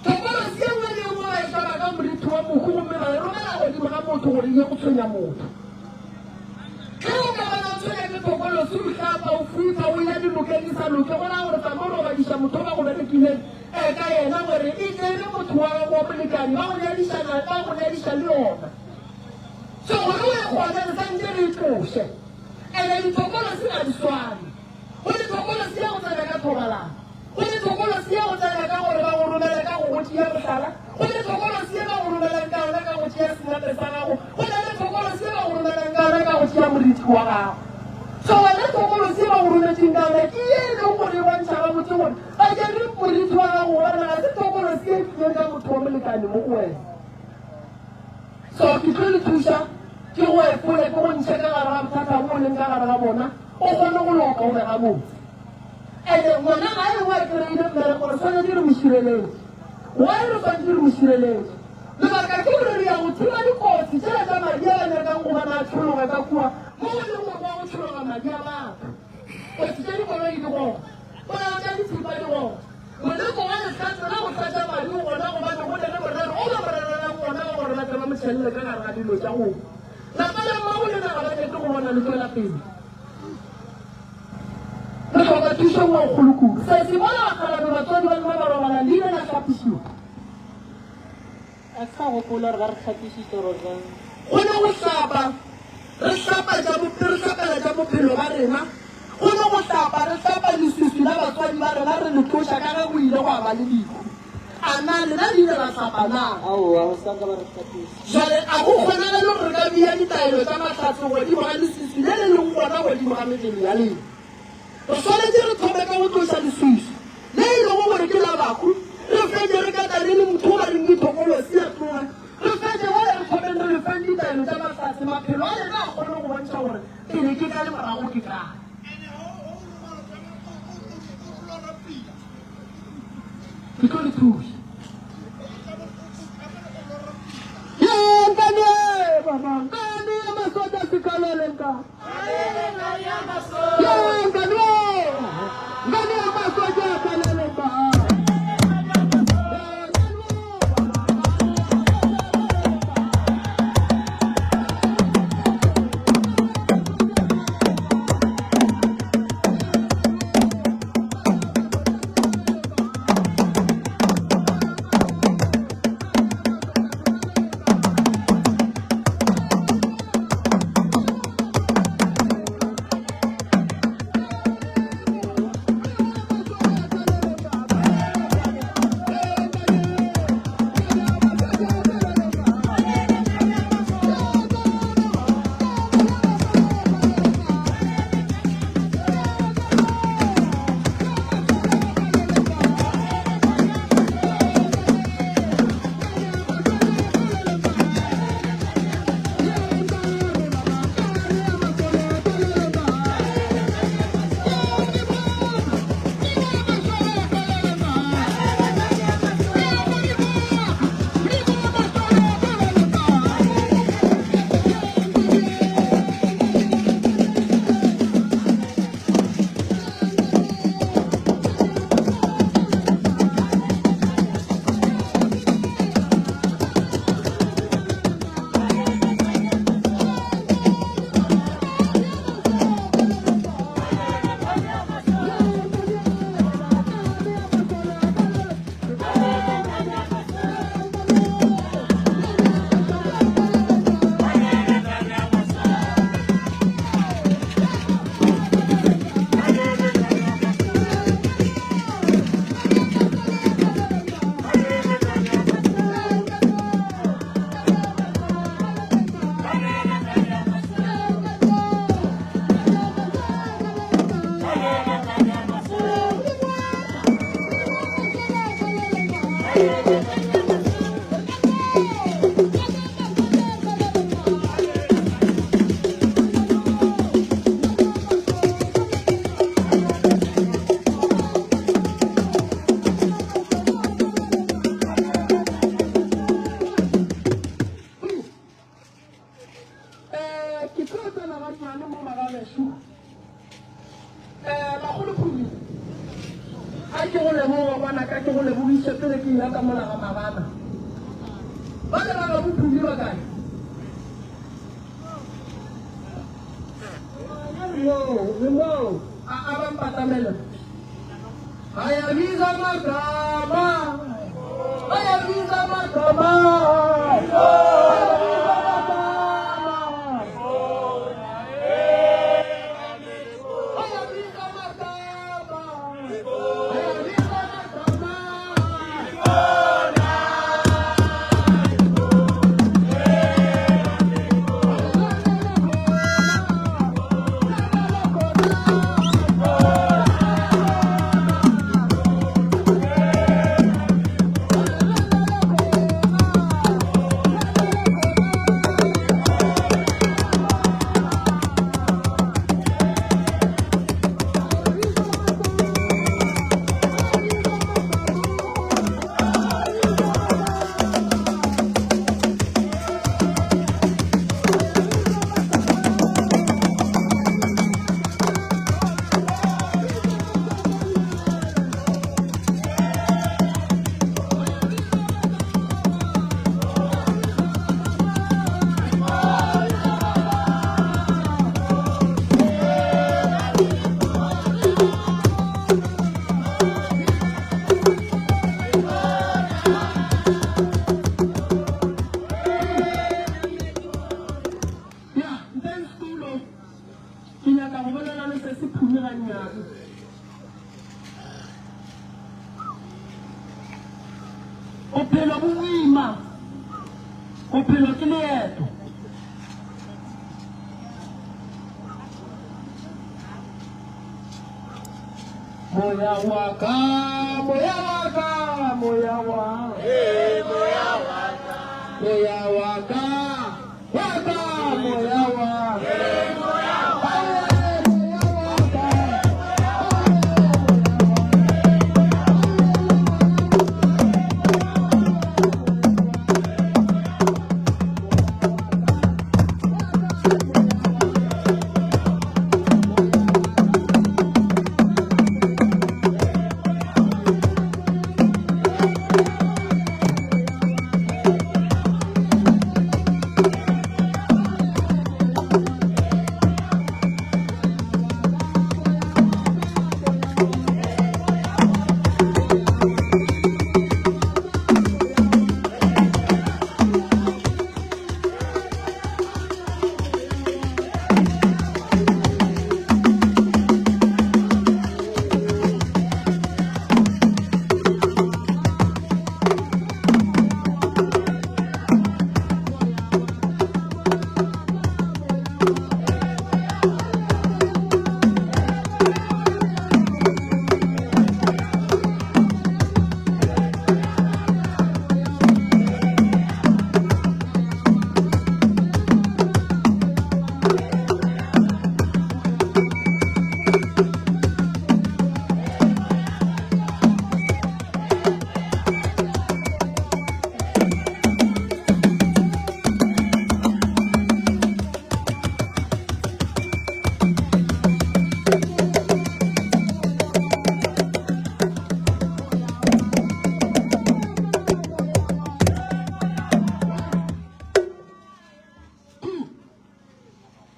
Tlhokolosi ye nngwe le ye nngwe ba e hlama ka morithi wa mohu gomme ba e romela godimo ga motho gore e ye go tshwenya motho. Ge o ka bona o tshwenya ke tlhokolosi o hlapa, o futha, o ya dinokeng di sa loke, go raya gore tsamao o robadiša motho o ba go berekileng um ka yena gore e tle e be motho wa gago wa molekane, ba go nyadišana, ba go nyadiša le yona. So gore o e kgone re santše re e tloše. Ene dithokolosi ga di swane. Go ne thokolosi ya go tsena ka thobalano. Go ne thokolosi ya go tsena ka gore ba go romele ka go go tšea mohlala. Go ne thokolosi ye ba go romelang ka yona ka go tšea senepe sa gago. Go na le thokolosi ye ba go romelang ka yona ka go tšea morithi wa gago. So wena thokolosi ye ba go rometšeng ka yona ke ye e leng gore e bontšha gabotse gore ba tšere morithi wa gago gobane ga se thokolosi ye e tlileng ka motho wa molekane mo go wena. So ke tlo le thuša. ke go efole, ke go ntšhe ka gare ga bothata bo o leng ka gare ga bona, o kgone go loka o be gabotse. Ene ngwana ga e wa kry-ile mmereko, re swanetše re mo šireletše. Why re swanetše re mo šireletše? Lebaka ke gore re ya go thiba dikotsi tšela tša madi a ba nyakang go bona a tšhologa ka kua mo go leng gore go ya go tšhologa madi a batho. Kotsi tša dikoloi di gona, polao tša dithipa di gona, moleko wa lehlatšo la go tlatša madi o gona gobane go ne le morero o ba mo rerelang wona wa gore ba tle ba mo tšhelle ka gare ga dilo tša go lapa la mmago lena ga ba nyake go bona le tšwela pele. Re hloka thušo nngwe kgolo kudu. Sesi, mola bakgalabje batswadi ba lena ba robala le ile la hlapišiwa. A ke sa gopola gore ba re hlapišitše or jang. Go ne go hlapa, re hlapa tša bo, re hlapela tša bophelo ba rena. Go ne go hlapa, re hlapa leswiswi la batswadi ba rena re le tloša ka ge go ile gwa ba le lehu. A na lena le ile la hlapa na? Aowa, go sa ka ba re hlapiša. Bjale a go kgonagale gore re ka bea ditaelo tša mahlatse godimo ga leswiswi le le leng gona godimo ga mebele ya lena. Re swanetše re thome ka go tloša leswiswi le e lego gore ke la bahu, re fetše re katane le motho o ba reng ke thokolosi a tloge, re fetše bjale re thomeng re le feng ditaelo tša mahlatse, maphelo a lena a kgone go bontšha gore pele ke kae morago ke kae. Ke tlo le thuša. Ye nkane baba nkane ya masoja sekalele nka. Ye nkane nkane ya masoja sekalele nka. Eh, ke tlo tsena ga nnyane mo magagešo. Eh, bagolo Phumi, a ke go leboga ngwanaka, ke go lebogiše pele ke eya ka mola ga magana. Ba le ba gabo Phumi ba kae? Re mo, re mo, a a ba mpatamele. Ayabiza magama, ayabiza magama, ayabiza magama. Ayabiza magama, ayabiza magama. Bophelo bo boima. Bophelo ke leeto. Moya wa ka, moya wa ka, moya wa. Ee, moya wa ka. Moya wa ka, wa ka, moya wa. Ee, moya wa. Ae, moya wa ka.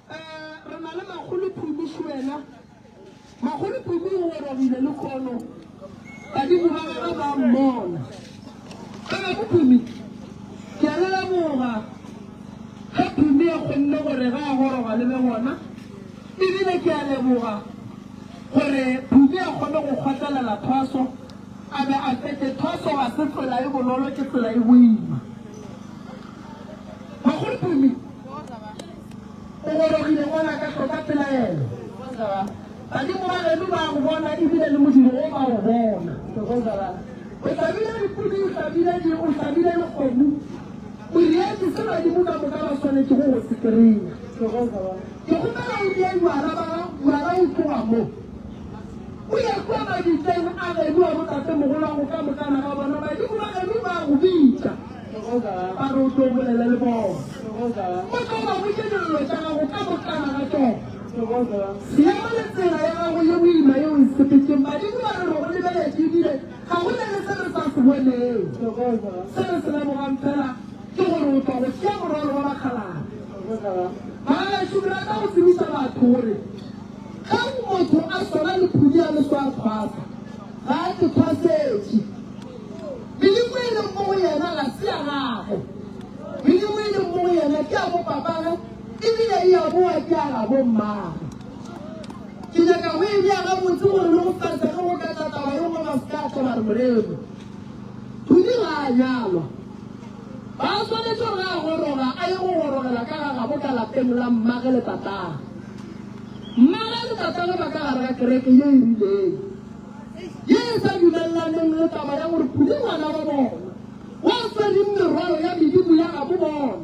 Eh, re na le Makgolo Phumi Šuela. Makgolo Phumi o gorogile le kgono. Badimo ba gagwe ba mmona. Ba babo Phumi, ke a le leboga ge Phumi a kgonne gore ge a goroga le be gona. Ebile ke a leboga gore Phumi a kgone go kgotlelela thwaso a be a fetše. Thwaso ga se tsela e bonolo, ke tsela e boima. Makgolo Phumi o gorogile mola ka hloka pelaelo. Badimo ba geno ba go bona ebile le modiro wo ba o bona. O hlabile dipudi, o hlabile di, o hlabile le kgomo. O dietše se badimo ka moka ba swanetšego go se kry-a. Ke kgopela o die jwala ba jwala o tloga mo. O ye kua mabitleng a geno a botatemogolwago ka mokana ga bona. Badimo ba geno ba go bitša. Ba re o tlo bolela le bona. O tlo ba botše dillo tša gago ka mokana ga tšona. Seemo le tsela ya gago ye boima ye o e sepetšeng, badimo ba re re go lebeletše ebile ga go na le se re sa se bonego. Se re se lebogang fela ke gore o tšwa go tšea morwalo wa bakgalabje. Bagagešo, ke rata go tsebiša batho gore ge motho a swana le phudi a leso a thwasa, ga a ke thwasetše. Medimo e leng mo go yena ga se ya gagwe. Medimo e leng mo go yena ke ya bopapagwe, ebile e a boa ke ya gabo mmagwe. Ke nyaka go e bea gabotse gore le go sasa ge go ka tla taba ye nngwe ba se ka tla ba re Moremi Thuli ga a nyalwa. Ba swanetše gore ge a goroga a ye go gorogela ka ga gabo ka lapeng la mmage le tatagwe. Mmage le tatagwe ba ka gare ga kereke ye e rileng. ye e sa dumellaneng le taba ya gore Phuli ngwana wa bona wa swereng merwalo ya medimo ya gabo bona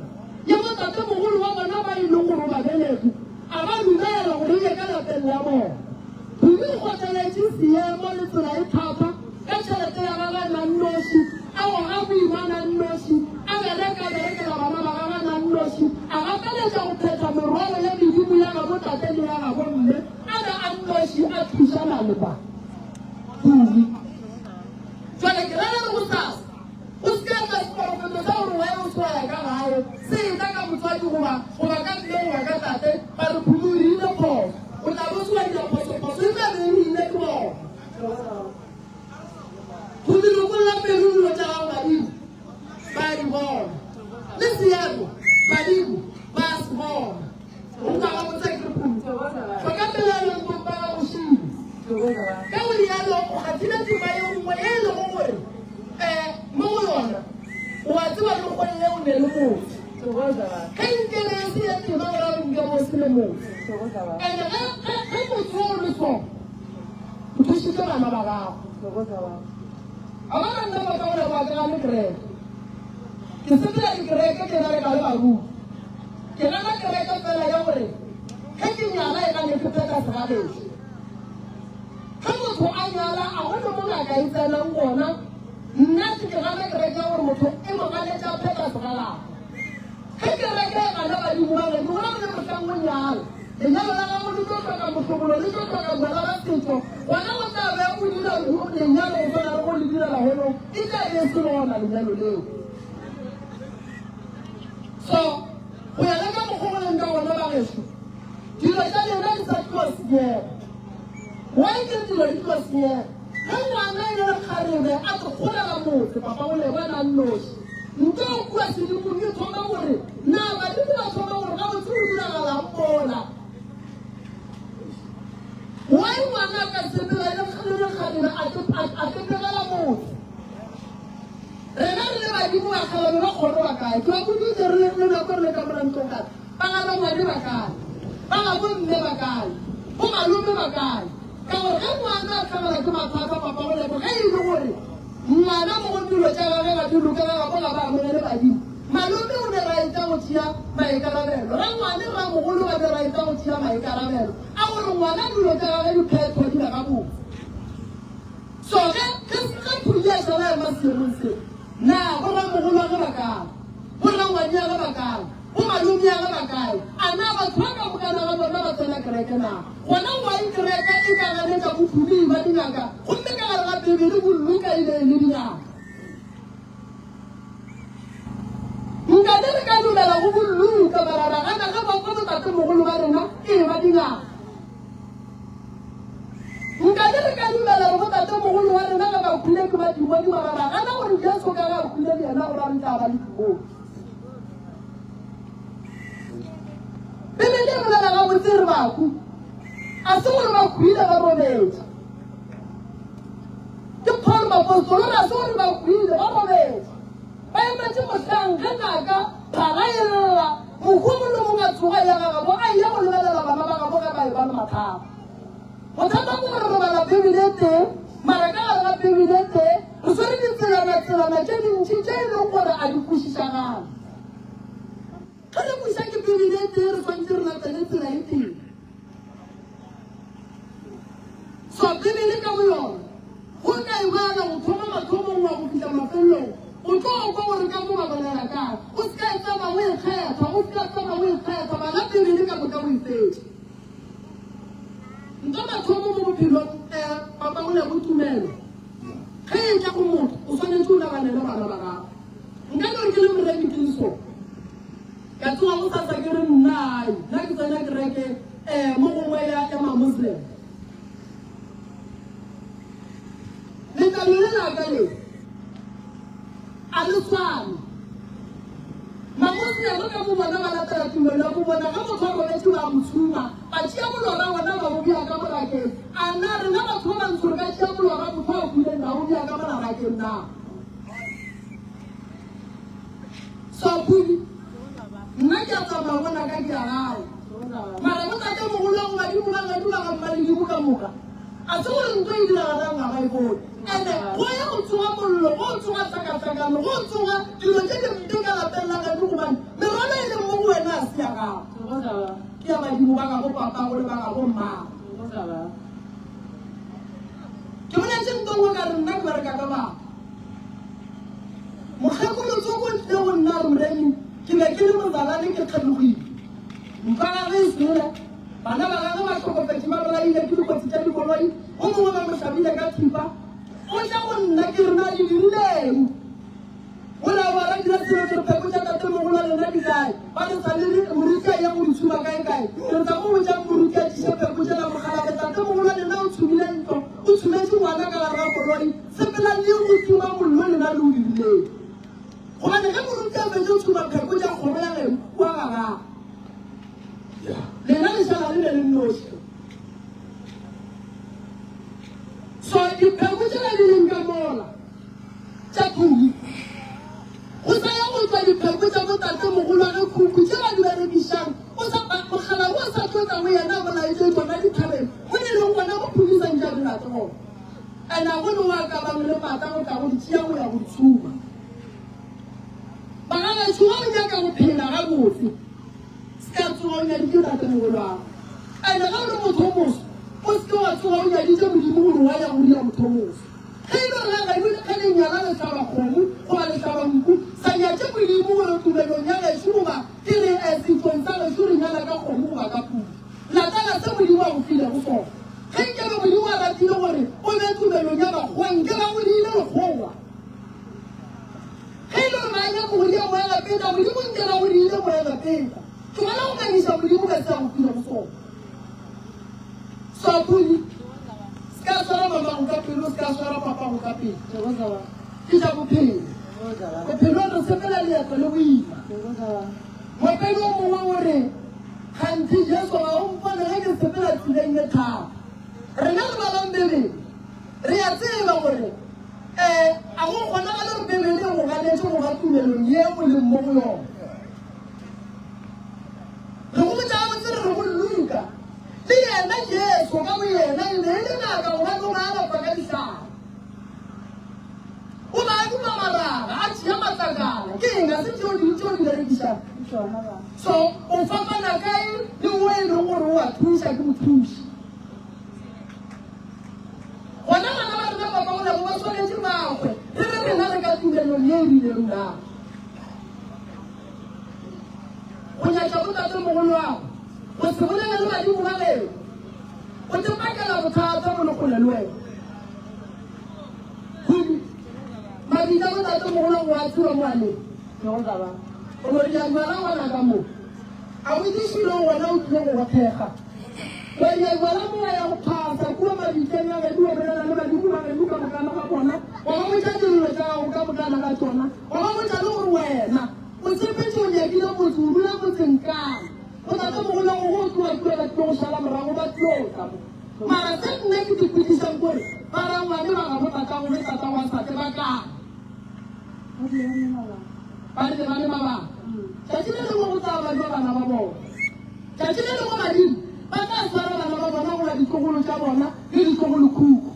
ya botatemogolo wa bona ba e leng gore o ba belege a ba dumela gore e ye ka lapeng la bona. Phuli o kgotleletše seemo le tsela e thata ka tšhelete ya gagwe a na nnoši, a goga boima a na nnoši, a bereka a berekela bana ba gagwe a na nnoši, a gapeletša go phetha merwalo ya medimo ya gabo tate le ya gabo mme. A be a nnoši a thušana le ba Tumi. Jwale ke rera re gosasa go se ka tla seporofeto sa gore wena o se wa ya ka gae se etla ka motswadi goba goba ka mme goba ka tate ba re Phumi o dirile phoso. O tla bo se wa dira phoso, phoso e tla be e dirile ke bona. Ge nke be e se ya tema go ra gore nke bo se le motse. And ge ge ge motho o le so, o thušitše bana ba gago. A bona nna ba ka gore ba ka le kereke. Ke sepela dikereke ke bereka le baruti. Ke gana kereke fela ya gore ge ke nyala e ka ne ke phetha segagešo. Ge motho a nyala a go ne mo ngaka e tsenang gona. Nna se ke gana kereke ya gore motho e mo ganetša a phetha segalagwa. Ge kereke e gana badimo ba geno, go ra gore mohlang o nyala, lenyalo la gago le tlo hloka mohlobolo, le tlo hloka bjala ba setšo, gona o tla be o dira lenyalo go swana le go le direla holong, e tla be e se lona lenyalo leo. So, go ya le ka mokgwa go leng ka gona bagešo, dilo tša lena di sa tlo senyega. Why ke re dilo di tlo senyega? Ge ngwana e le lekgarebe a tlo golela motse, papa o lebana a nnoši. Ntle o kua sedimong e thoma gore, na badimo ba thoma gore gabotse go diragalang mola? Why ngwana a ka sepela e le lekgarebe a tepegela motse? Rena re le badimo bakgalabe ba kgoro ba kae? Ke ba boditse re le nako re le ka mora ntlong ka ba ga rangwane ba kae? Ba ga bomme ba kae? Bo malome ba kae? Ka gore ge ngwana a hlagelwa ke mathata papa go lebo ge e le gore ngwana mo go dilo tša gagwe ga di loke ga gabo ga ba amogele badimo. Malome o ne raetsa go tšea maikarabelo, rangwane ramogolo ba ne raetsa go tšea maikarabelo a gore ngwana dilo tša gagwe di phethwa di be gabotse. So ge ge ge Phudi a šala a ema seemong se, na boramogolwagwe ba kae? Borangwaniagwe ba kae? Bomalomyagwe ba kae? A na batho ba ka mokana ga bona ba tsena kereke na? Gona why kereke e ka ganetša bo Phudi ba dingaka gomme ka gare ga Bibele bo Luka e be e le dingaka? Nkabe re ka dumela go bo Luka mara ra gana ge ba botatemogolo ba rena e ba dingaka. Nkabe re ka dumela gore botatemogolo wa rena ge ba hwile ke badimoni mara ra gana gore Jesu ka ge a hwile le yena gore a re tla ba le dimoni. Bibele e bolela gabotse re bahu a se gore ba hwile ba robetše. Ke Paul moapostolo re a se gore ba hwile ba robetše. Ba emetše mohlang ge naka phala e lla, mohu o mongwe le mongwe a tsoga ya gagabo a eya go lebelela bana ba gabo ge ba eba le mathata. Bothata ke gore re bala Bibele e tee, mara ka gare ga Bibele e tee re swere ditselana-tselana tše dintši tše e leng gore a di kwešišagale. Ge re buša ke Bibele e tee re swanetše re latele tsela e tee. So Bibele ka boyona go ka e bala go thoma mathomong wa go fihla mafelelong, o tlo kwa gore ka mo ba bolela kae. O se ka e tsamaya o e kgetha, o se ka tsamaya o e kgetha, bala Bibele ka moka o e fetše. Nka mathomo mo bophelong um papa o lego tumelo ge e tla go motho o swanetše o naganele bana ba gago. Nka no re ke le moremi ke le so ka tsoga go sasa ke re nna ai nna ke tsena kereke um mo gongwe ya ya ma-muslim. Letlalo le laka le a le swane. Mamosleme ka bo bona ba latela tumelo ya bo bona, ge motho a robetše ba a mo tshuma, ba tšea molora wona ba bo bea ka morakeng. A na rena batho ba bantsho re ka tšea molora motho a hwileng ra bo bea ka morarakeng na? Swapudi, nna ke a tsamaya bona ka ke ya gae. Mara bo tatemogolo wa go badimo ba geno ba ga mmaledimo ka moka, a se gore ntho e diragalang ga ba e bone. Ene go ya go tsoga mollo, go tsoga tlhakatlhakano, go tsoga dilo tše dimpe ka lapeng la geno gobane merwalo e leng mo go wena a se ya gago. Ke ya badimo ba gabo papago le ba gabo mmago. Ke boletše nto nngwe ka re nna ke bereka ka batho. Mokgekolo tsoko o tlile go nna a re Moremi ke be ke le mozalane ke kgelogile. Ntwa gagwe e sele, bana ba gagwe ba hlokofetše ba bolaile ke dikotsi tša dikoloi, o mongwe ba mo hlabile ka thipa. O tla go nna ke re na le dirileng? O re aowa ra dira selo ke re pheko tša tatemogolo wa lena di kae? Ba re sa le re moruti a ya go di tshuma kae kae. Ke re tla mo botšang moruti a tliše pheko tšela mokgalabje tatemogolo wa lena o tshumile ntlo, o tshumetše ngwana ka gare ga koloi. Sepelang le ye go tšhuma mollo lena le o dirileng. Gobane ge moruti a fetša go tšhuma pheko tša kgoro ya geno, o a gagara. Lena le šala le be le nnoši. So dipheko tšela di leng ka mola tša Phumi, go sa ya go tšwa dipheko tša botatemogolo wa ge. And a go ne wa ka bang le maatla go tla go di tšea go ya go di tshuma. Bagagatsho ga o nyaka go phela gabotse, se ka tsoga o nyaditše tatemogolwago. And ga o le motho o moso, o se ke wa tsoga o nyaditše Modimo gore wa ya go dira motho o moso. Ge e le gore ga geno ge le nyala le hlaba kgomo goba le hlaba nku, sa nyatše Modimo gore tumelong ya gešo goba ke re setšong sa gešo re nyala ka kgomo goba ka pudi. Latela se Modimo a go filego sona. Ge nkabe Modimo a ratile gore o be tumelong ya makgowa, nke ba go diile lekgowa. Ge e le gore ba nyaka go dia Moegepeta, Modimo nke ba go diile Moegepeta. Tlogela go ngangiša Modimo ka se a go filego sona. Swapudi, se ka swara mamago ka pelo, se ka swara papago ka pelo. Ke tša bophelo. Bophelong re sepela leeto le boima. Moopedi o mongwe o re, Kganthe Jesu ga o mpone ge ke sepela tseleng ye thata. Rena re balang Bibele, re a tseba gore um a go kgonagale gore Bibele e go ganetše go ba tumelong ye o leng mo go yona. Re go botša gabotse re re go Luka, le yena Jesu ka boyena e be e le ngaka gobane o be a alafa ka dihlare. O be a duma maraga, a tšea matlakala. Ke eng? Ga se tšeo di tšeo di berekišang. So o fapana kae le wo e leng gore o a thuša ke mothuši? Gona bana ba rena papa go ba swanetše ba kgwe re re rena re ka tumelong ye e rileng na? Go nyatša botatemogoloago, go se bolele le badimo ba geno, go te bakela bothata bo le kgole le wena. Khudu, mabitla botatemogolo go a tseba mo a leng. O no ria jwala gona ka mo. A o itse šilo gona o tlile go go thekga. Wa ria jwala mo wa ya go phasa kua mabitleng a geno wa bolela le badimo ba geno ka mokana ga bona, wa ba botša dillo tša gago ka mokana ga tšona, wa ba botša le gore wena o tshepetše o nyakile motse, o dula motseng kae. Botatemogoloago go tloga kua ba tlile go šala morago ba tlo tla mo. Mara se nna ke te potšišang kore ba rangwane ba gabo tatago ge tatago a sa tle ba kae? Ba rile ba le mabaka. Tšatši le lengwe go tla bajwa bana ba bona. Tšatši le lengwe badimo ba tla swara bana ba bona goba ditlogolo tša bona le ditlogolokhukhu.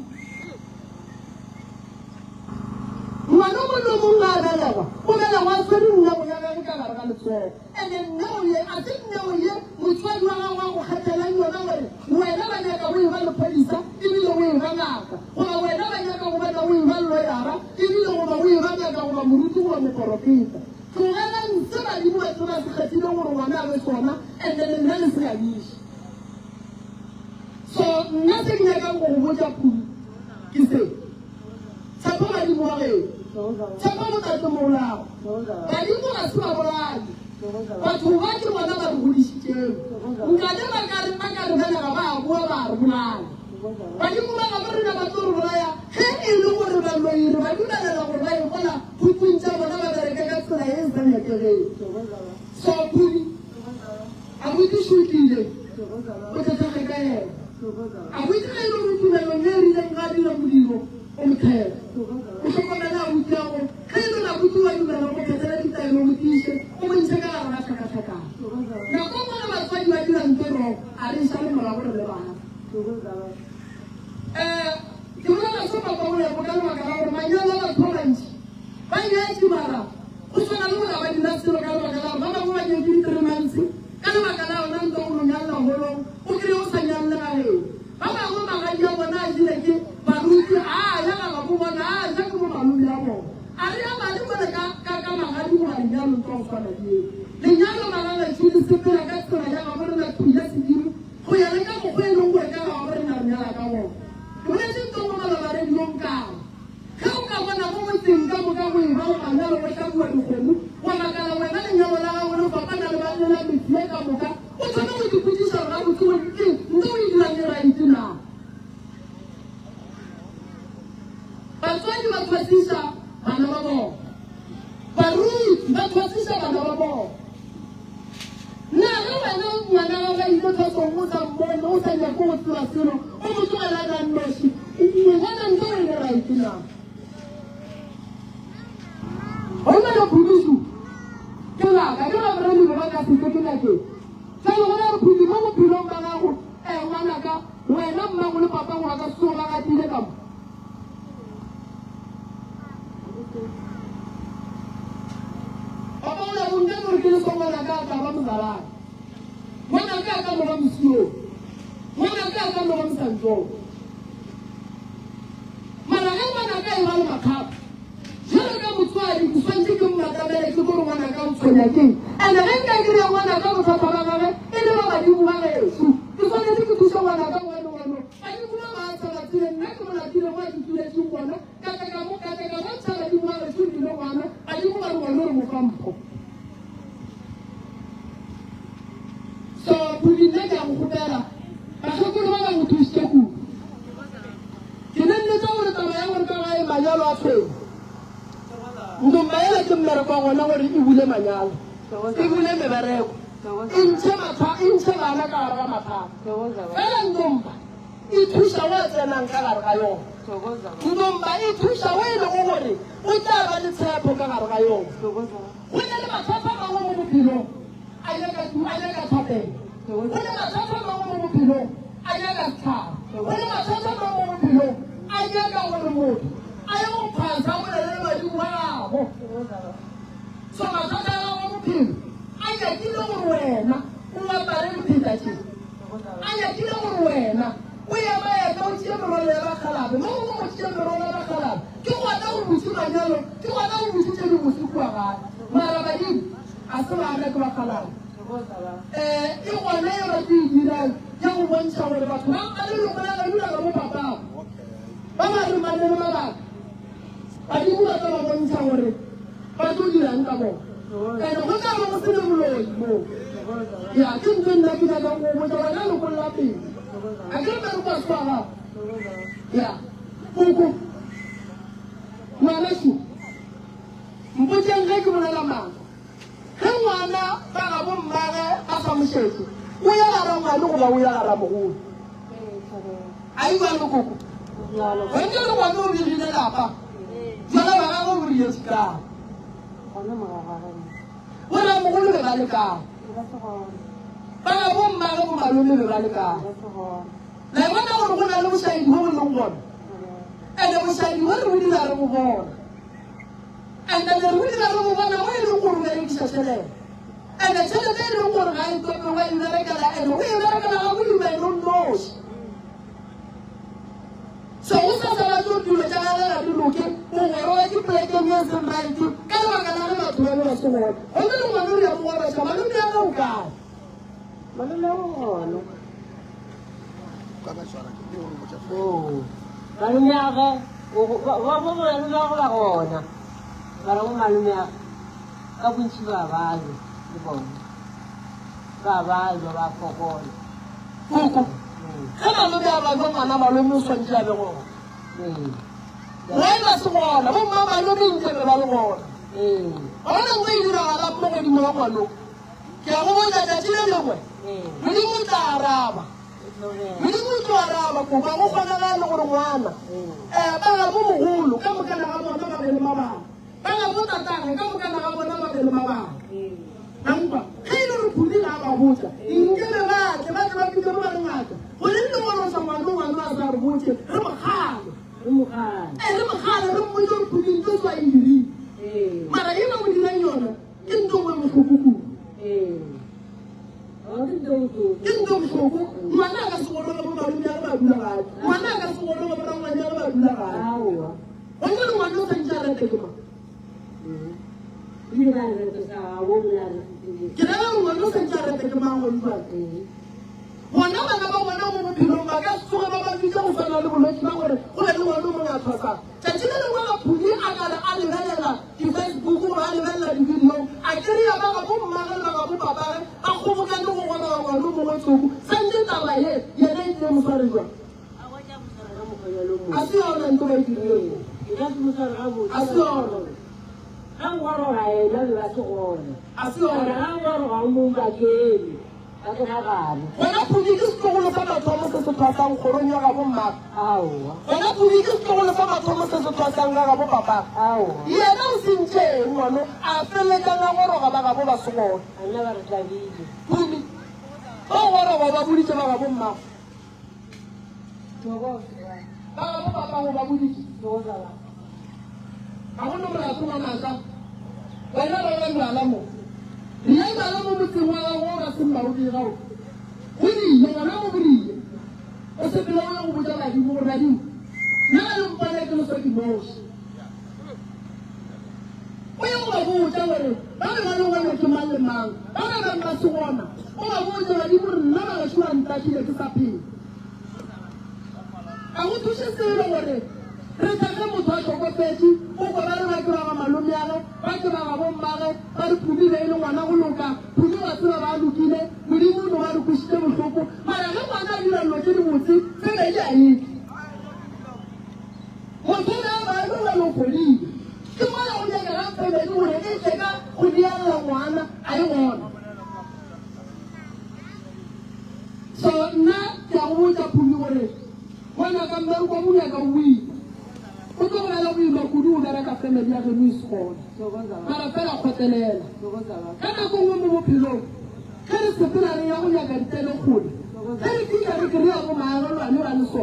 Ngwana o mongwe le o mongwe ga a belegwa, o belegwa a swere nnego ya gagwe ka gare ga letsogo. Ene neo ye, a se neo ye motswadi wa gago a go kgethelang yona gore wena ba nyaka o eba lephodisa ebile o eba ngaka, goba wena ba nyaka go bona o eba loyara ebile goba o eba ngaka goba moruti goba moporofeta. Tlogelang se badimo ba tseba se kgethileng gore ngwana a be sona and then nna le se ganyiše. So nna se ke nyakang go go botša Phumi ke se. Tshepa badimo ba geno. Tshepa botatemogolago. Badimo ga se babolai. Batho ba ke bona ba re godišitšego. Nkabe ba ka re ba ka re belega ba a boa ba re bolaya. Badimo ba gabo rena ba tlo re bolaya ge e le gore baloi re ba dumelela gore ba ye mola phuthung tša bona ba bereke ka tsela ye e sa nyakegeng. So Phumi a botšiše o tlile o tlo thekge ka yena. A botše ge e le gore tumelong ye e rileng ga a dira modiro o mo thekge. O hlokomele abuti ya gore ge e le gore abuti wa dumela o mo phethele ditaelo o mo tiiše o mo ntšhe ka gare ga tlhakatlhakano. Nako nngwe ge batswadi ba dira ntho e wrong a re e šale morago re le bana. Um ke bolela se papa Molepo ka lebaka la gore manyalo a batho ba bantši ba nyetše mara go swana le gore ga ba dira selo ka lebaka la gore ba bangwe ba nyetše di-three months ka lebaka la yona ntwa go no nyalela holong o kry-e o sa nyalle ga geno. Ba bangwe magadi a bona a jele ke baruti a ya ga gabo bona a ja ke bo malome a bona. A re ya madi mole ka ka ka magadi goba lenyalo ntwa go swana le eo. Lenyalo magagešo le sepela ka tsela ya gabo rena thuja sedimo go ya le ka mokgwa e leng gore ka gabo rena re nyala ka gona. Ke boletše ntwa mo maloba radiong ka re Ge o ka bona mo motseng ka moka go eba le manyalo go hlabiwa dikgomo, wa makala wena lenyalo la gago le fapana le ba le la metse ye ka moka, o thome go ipotšiša gore gabotse gore ke ntho o e dirang e right na. Batswadi ba thwasiša bana ba bona. Baruti ba thwasiša bana ba bona. Na ge wena ngwana wa ga ile thwasong o sa mmone, o sa nyake go tseba selo, o mo tlogela a nnoši, o bona ntho e le right na? Go na le phudišu ke ngaka, ke raborelimo ba ka se ke ke ngakeng. Jalo go na le phudi mo bophelong ba gago, eh ngwanaka, wena mmago le papago ba ka se tsoge ba gatile ka mo. Papa o ya bonke gore ke leso ngwanaka a tla ba mozalane. Ngwanaka a ka no ba mosiong. Ngwanaka a ka no ba mosantsong. Mara ge ngwanaka e ba le mathata, jalo ka motswadi ke swantše ke mmatamele ke gore ngwanaka o tshwenya keng. And-e ge nka kry-a ngwanaka bothata ba gage e le ba badimo ba gešo, ke swanetše ke thuše ngwanaka gobane ngwano badimo ba ba sa ba tsebe nna ke mo latile mo a ke tuletšeng gona ka tla ka mo ka tla ka bontšha badimo ba gešo ebile ngwana badimo ba re ngwano re mo fa mpho. So Pudi nna ke a go kgopela bakgekolo ba ba go thušitše kudu. Ke ne nnete gore taba ya gore ka gae manyalo a tshwenya. Ndomba yela ke mmereko wa gona gore e bule manyalo, e bule mebereko, e ntšhe matha, e ntšhe bana ka gare ga mathata. Fela ndomba e thuša wa tsenang ka gare ga yona. Ndomba e thuša o e lego gore o tla ba le tshepo ka gare ga yona. Go na le mathata a mangwe mo bophelong a nyaka a nyaka thapelo. Go le mathata a mangwe mo bophelong a nyaka setlhare. Go le mathata a mangwe mo bophelong a nyaka gore motho a ye go phasa a bolele le badimo ba gabo. So mathata a gago a bophelo a nyakile gore wena o apare dipheta tše. A nyakile gore wena o emaeme o tšee merwalo ya bakgalabe. Mo gongwe go tšea merwalo ya bakgalabe ke gona go butše manyalo, ke gona go butše tše dibotse kua gae. Mara badimo ga se bana ke bakgalabe. Um e gona ye ba tlo e dirang ya go bontšha gore batho ba ba leloko la geno la bo papago ba ba re mane le mabaka. Badimo ba tla ba bontšha gore ba tlo dirang ka bona. And go tla ba go se ne moloi moo. Ya ke ntho e nna ke nyakang go botša wena lokolla pele. A ke re mmereko a se wa gago. Ya koko ngwanešu mpotšeng ge ke bolela maaka. Ge ngwana ba gabo mmage ba sa mo šetše, o ya ga rangwane goba o ya ga ramogolo? A e bjalo koko? Wena re ngwane o begile lapa, jwale wa gagwe o rietše kae? Bo ramogolo be ba le kae? Ba gabo mmage bo malome be ba le kae? La e bona gore go na le bošaedi bo bo leng gona? Ene bošaedi bo re bo dira re bo bona. And then re bo dira re bo bona mo e leng gore o berekiša tšhelete. And tšhelete e leng gore ga e tope wa e berekela and o e berekela ga boima ene o nnoši. So go sa sa batlo dilo tša gagwe ga di loke, o gorogetše polekeng e seng right ka lebaka la ge batho ba be ba se gona. Gomme le ngwana o ya mo goroša, malome ya ge o kae? Malome o gona. Malome a ge, ba bo malome a go ba gona. Ba re bo malome a ka bontši ba balwa le bona. Ba balwa ba fokola. Koko, ge malome a balwa ngwana malome o swantše a be gona. Why ba se gona? Bo mma malome nke be ba le gona. Gona nko e diragalang mo godimo ga ngwanong. Ke a go botša, tšatši le lengwe Modimo o tla araba. Modimo o tlo araba, koko. Ga go kgonagale gore ngwana, um ba gabo mogolo ka mokana ga bona ba be le mabaka, ba gabo tatagwe ka mokana ga bona ba be le mabaka. Ankwa, ge e le gore Phudi ga a ba botša, nke be ba tle, ba tle ba bitše re ba re ngaka, gore re tlo goroša ngwana, ngwana a sa re botše, re mo kgale. Re mo kgale. Ee, re mo kgale, re mmotše gore Phudi ntho e so a e dirile. Mara ye ba mo dirang yona, Ke ntho nngwe bohloko kudu. Ke ntho bohloko. Ngwana a ka se goroge bo malome a ba dula gae. Ngwana a ka se goroge bo rangwane a ba dula gae. Gona le ngwana o santse a rete ke mang? Ke rera gore ngwana o santse a rete ke mang gone jwale? Bona bana ba bona mo bophelong ba ka se tsoge ba ba bitša go swana le bolwetši ba gore go be le ngwana o mongwe a thwasang. Tšatši le lengwe Maphudi a ka re a lebelela di-Facebook goba a lebelela di-video, a kry-a ba gabo mmagwe le ba gabo papagwe ba kgobokane go goroga ngwana o mongwe tsoko. Santše taba ye yena e tlile mo sware jwang? A se yona ntho ba e dirilego. A se yona. A se yona. Gona Pudi ke setlogolo sa mathomo se se thwasang kgorong ya gabo mmagwe. Gona Pudi ke setlogolo sa mathomo se se thwasang ga gabo papagwe. Yena o sentšeng ngwano a feletšang a goroga ba gabo ba se gona. Pudi, ba goroga o ba boditše ba gabo mmagwe. Ba gabo papago ba boditše. Ga go na molato ngwanaka. Wena ba ba bjala mo. Re ya bjala mo motseng wa gago o ga se mmaobega o. Go rile, gona mo go rile. O sepele o ye go botša badimo gore badimo, nna ga le mpone ke le so ke noši. O ye go ba botša gore ba be ba le gona ke mang le mang, ba ba bang ba se gona. O ba botše badimo gore nna ba gešo ba ntahlile ke sa phela. Ga go thuše selo gore re tle ge motho a hlokofetše, o kwe ba re ba ke ba ga malomeage, ba ke ba ga bommage, ba re Phumi be e le ngwana go loka, Phumi wa tseba ba lokile, Modimo o no ba re kwešitše bohloko. Mara ge ngwana a dira dilo tše dibotse, family a e tle. Motho o be a ba a jwale o fodile. Ke mola go nyakegang family gore e tle ka go diella ngwana, ga e gona. So nna ke a go botša Phumi gore ngwanaka mmereko wa bongaka o boima. O tlo go bela boima kudu go bereka family ya geno e se gona. Mara fela kgotlelela. Ka nako nngwe mo bophelong ge re sepela re ya go nyaka ditsele kgole, ge re fihla re kry-a bo maagelwane ba le so,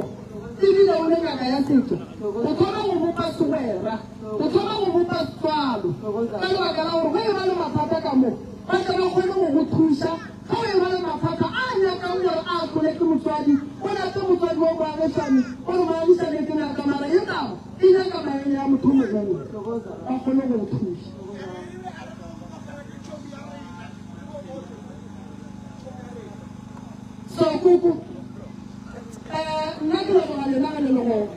ebile o le ngaka ya setšo, o thoma go bopa segwera, o thoma go bopa setswalo ka lebaka la gore ge e ba le mathata ka mo ba tle ba kgone go go thuša. Ge o eba le mathata a a nyakang gore a ahlolwe ke motswadi, o late motswadi wa moagišani, o re, Moagišani, ke nyaka mara ye taba e nyaka maele a motho o mogolo, ba kgone go go thuša. So, koko, eh, nna ke leboga lena ge le le gona.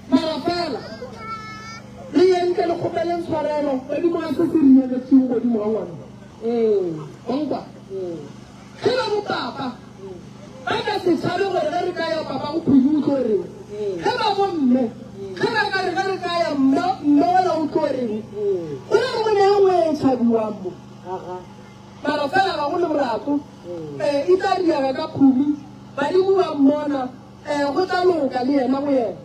Mara fela, re ye ntle le kgopeleng tshwarelo godimo ga se se re nyeletšeng godimo ga ngwana. Ee, wa nkwa? Ge ba bo papa ba ka se tšhabe gore ge re ka ya papa go Phiri o tlo reng? Ge ba bo mme ge ba ka re ge re ka ya mme mme wela o tlo reng? Go na le go ne e nngwe e tšhabiwang mo. Mara fela ga go le molato. E tla diega ka Phumi, badimo ba mmona. Ee, go tla loka le yena go yena.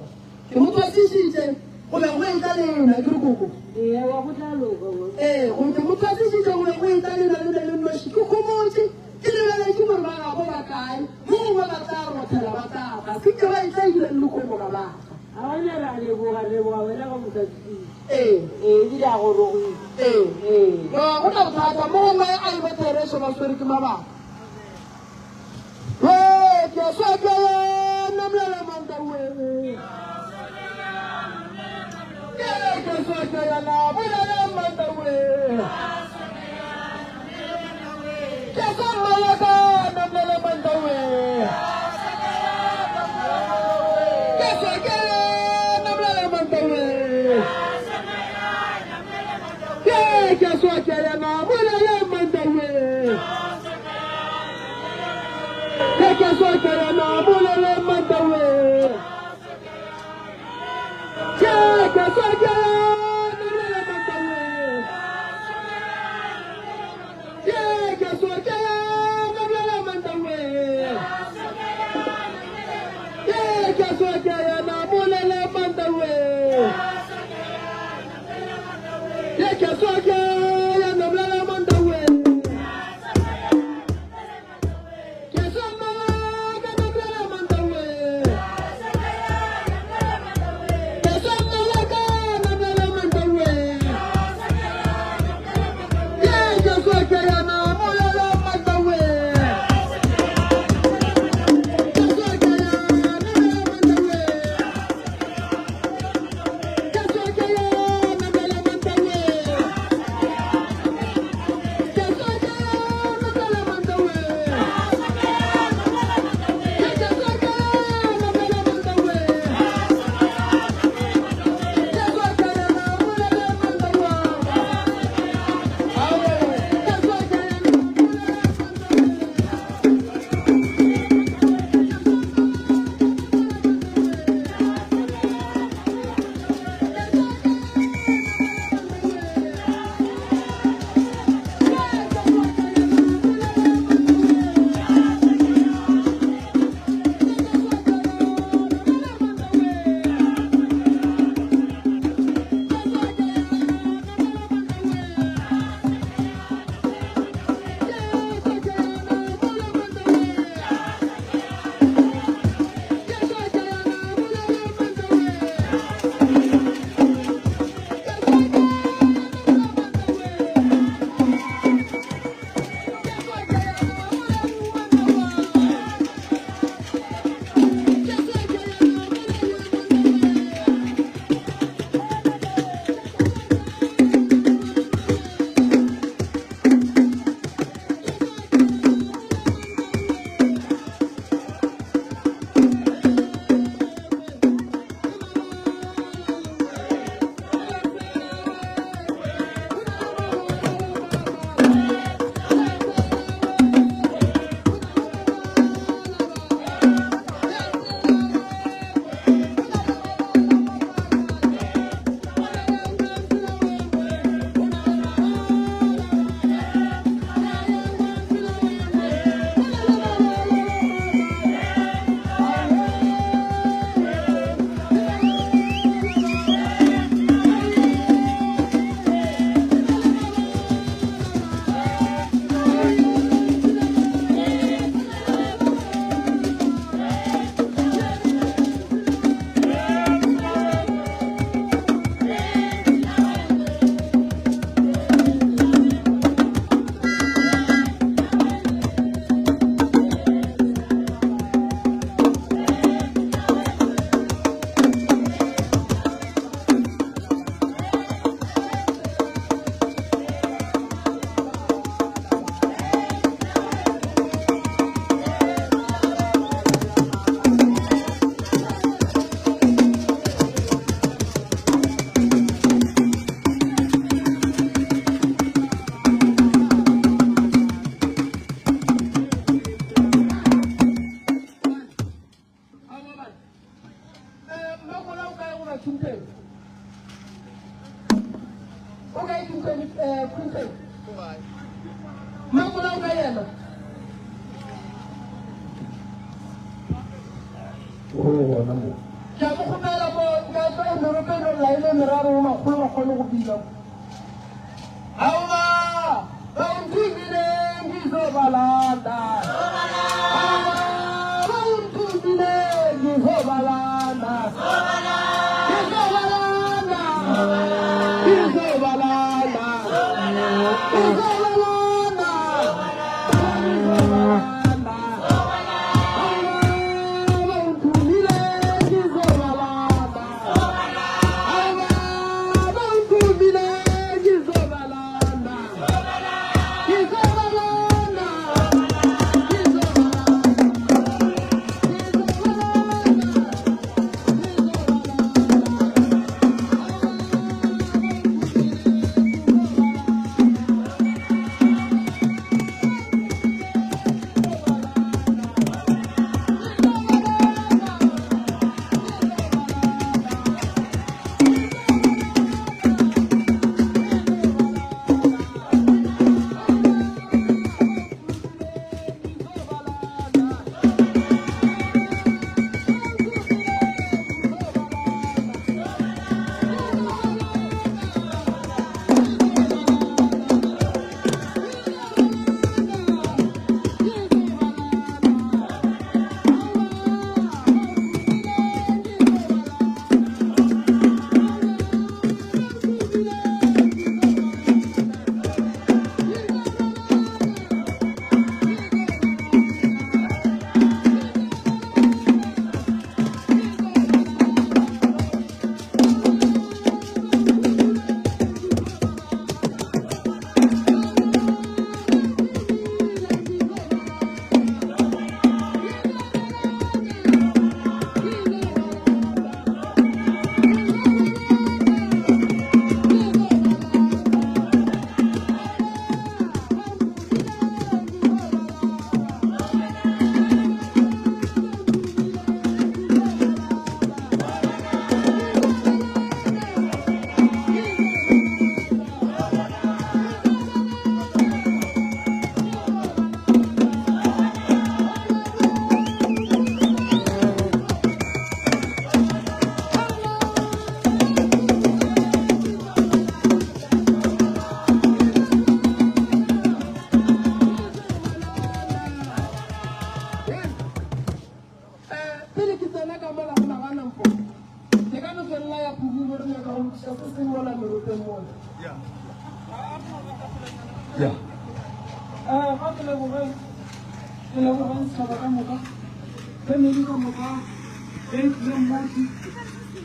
Ke mo thwasišitše, go be go etla lena, ke re koko. Ee, wa go tla loka wo. Ee, go ke mo thwasišitše, go be go etla lena le be le nnoši. Ke homotše, ke lebeletše gore ba gabo ba kae, mo gongwe ba tla rothela ba tla tla. Se ke ba etla ebile le lehono ga ba tla. A gona re a leboga, re leboga wena ge o mo thwasišitše. Ee. Ee, ebile a gorogile. Ee. Ee. No, ga go na bothata, mo gongwe a e be therešo ba swere ke mabaka. O kae Quinton? Eh, Quinton. Mamola o kae yena? O gona mo. Ke a mo kgopela mo nka tlo e merope e no llaele meraro mo makgolo ba kgone go bina. Aowa, ba nthumile ngizobalanda. Aowa, ba nthumile ngizobalanda. Ngizobalanda. Ngizobalanda. Ngizobalanda. Ngizobalanda. Aowa, ba nthumile ngizobalanda. Pele ke tsena ka mola go nagana mpo, ke ka no felela ya phumulo re nyaka go lokiša se sengwe mola meropeng mola. Ya. Eh, ga ke leboge, ke lebogeng setšhaba ka moka, family ka moka e e tlileng moši,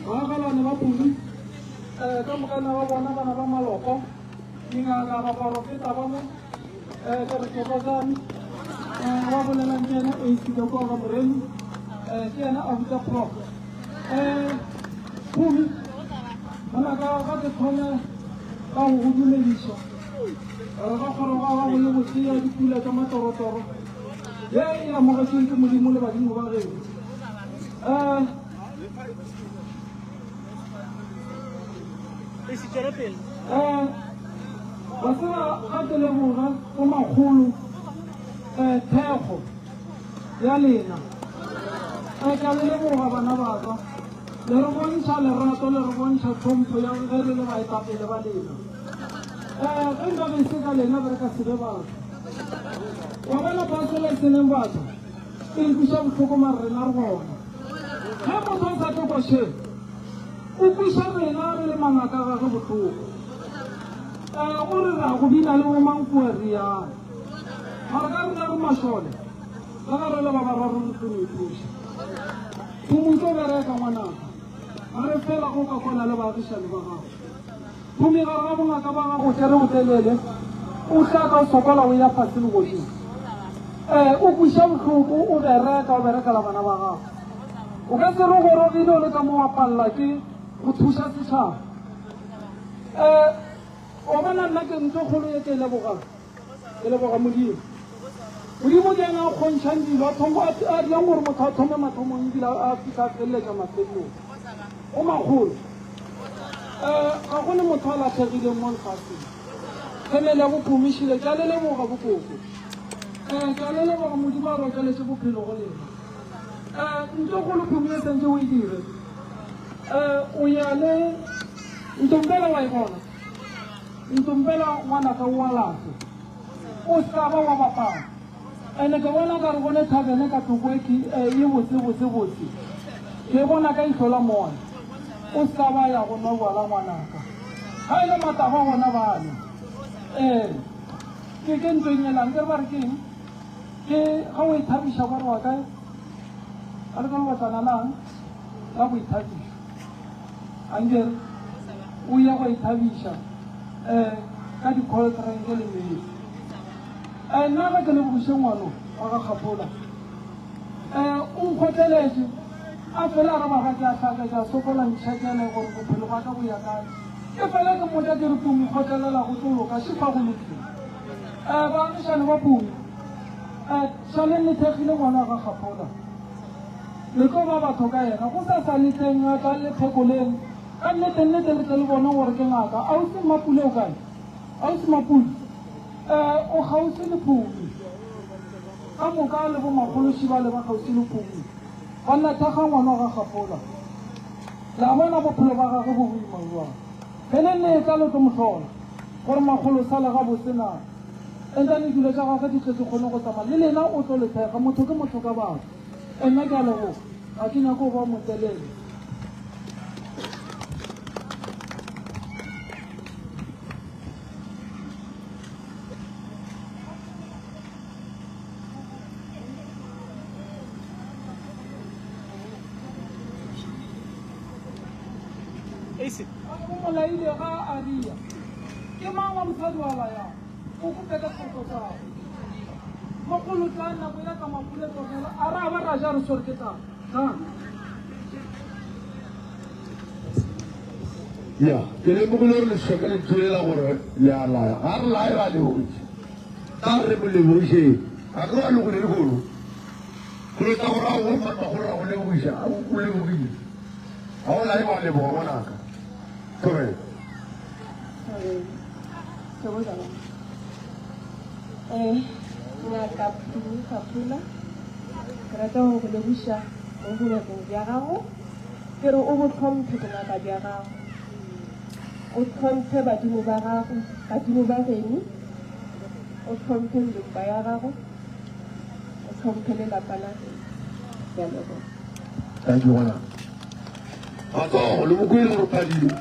baagelane ba Pudi, eh, ka moka na ba bona bana ba maloko, dingaka, baporofeta ba mo, eh, ke re thokozane, eh, wa bolelang ke yena AC ka kua ga Moremi, eh, ke yena a butsa prof. Eh, Phumi, ngwanaka ga ke thome ka go go dumediša. Re ka kgora go aga go le botse ya dipula tša matorotoro ye e amogetšweng ke Modimo le badimo ba geno. Um um wa tseba ga ke leboga go makgolo um thekgo ya lena. Um ke a le leboga bana ba ka. Le re bontšha lerato, le re bontšha tlhompho ya ge re le baetapele ba lena. Eh, ge nka be se ka lena be re ka se be batho. Wa bona phasela e seneng batho e nkwiša bohloko mare rena re gona. Ge motho a sa tlo kwa še, o kwiša rena re le mangaka a gage bohloko. Eh, o re ra go bina le bomang kua riang. Mara ka rena re mašole, le ge re le ba bararo re tlo no ipuša. Phumutso bereka ngwanaka, ga re fela go ka kwana le baagišani ba gago. Phumi gare ga bongaka ba gago tšere botelele, o hlaka o sokola o ya fase le godimo. Ee, o kweša bohloko o bereka o berekela bana ba gago. O ka se re o gorogile o le ka mo wa palela ke go thuša setšhaba. Ee, wa bona nna ke ntho e kgolo ye ke e lebogang. Ke leboga Modimo. Modimo ke yena a kgontšhang dilo, a thoma, a dirang gore motho a thome mathomong ebile a fihla a feleletša mafelelong. O makgolo. Um ga go ne motho a latlhegileng mo lefaseng. Family ya boPhumishile ke a le leboga bokoko. Um ke a le leboga Modimo a re okeletše bophelo go lena. Um nto kgolo Phumi e sentše o e dire. Um o ya le Ntombela wa e bona. Ntombela ngwanaka o alafe. O ska ba wa bapala. Ene ke bona ka re gone thabene ka thoko e ye botse botse botse. Ke e bona ka ihlo la moya. O ska ba ya go nwa bjala ngwanaka. Ga e le matagwa gona ba nwa. Ee. Ke ke ntweng yela nkere ba re ke eng? Ke ga o ithabiša ba re wa kae? A le ka lebatlana lang la boithabišo. Ankere o ya go ithabiša um ka di-cold drink le meetse. Um nna ge ke lebogiše ngwano wa ga Kgapola um o nkgotleletše a fela a re baga ke a hlaka ke a sokola ntšhekele gore bophelo ba ka bo ya kae. Ke fela ke mmotša ke re Pumi kgotlelela go tlo loka šifa go lokile. Um baagišane ba Pumi um šaleng le thekgile ngwana wa ga Kgapola. Le tlo ba batho ka yena. Go sa sa le tleng ngaka le phekoleng. Ka nnete nnete le tle le bone gore ke ngaka. Ausi Mmapule o kae? Ausi Mmapule, eh, o kgauswi le Phumi. Ka moka le bomakgolo šiba le ba kgauswi le Phumi. Banna thakga ngwana wa ga Kgapola. Le a bona bophelo ba gagwe bo boima bjang. Ge le le etla le tlo mo hlola. Gore makgolo sale gabotse na. Entšane dilo tša gagwe di tle di kgone go tsamaya. Le lena o tlo le thekga. Motho ke motho ka batho. Nna ke a leboga, ga ke nyake go ba motelele. O molaile ga a ria. Ke mang wa mosadi wa layago? O kope ka kgopo tsa gago. Mogolo tla nako ya ka mapule tlogela a ra ba ra ja re swere ke tlala. Tlang. Ya, ke lemogile gore le hloka lentšu le la gore le a laya. Ga re laye ra lebogiša. Tla re mo lebogišeng. Ga ke wa legole lehono. Kgolo tsa gore a o magolo ra go lebogiša. A o lebogile. Ga o laye wa leboga ngwanaka. Thobela. Thokoza baba. Eh, ngaka Phumi Khaphula, ke rata go go leboša mo bongakeng bja gago. Ke re o bo hlomphe bongaka bja gago. O hlomphe badimo ba gago, badimo ba geno. O hlomphe ndomba ya gago. O hlomphe le lapa la geno. Ke a leboga. Thank you, ngwanaka. Matsogo, le mo kwele gore o phadile.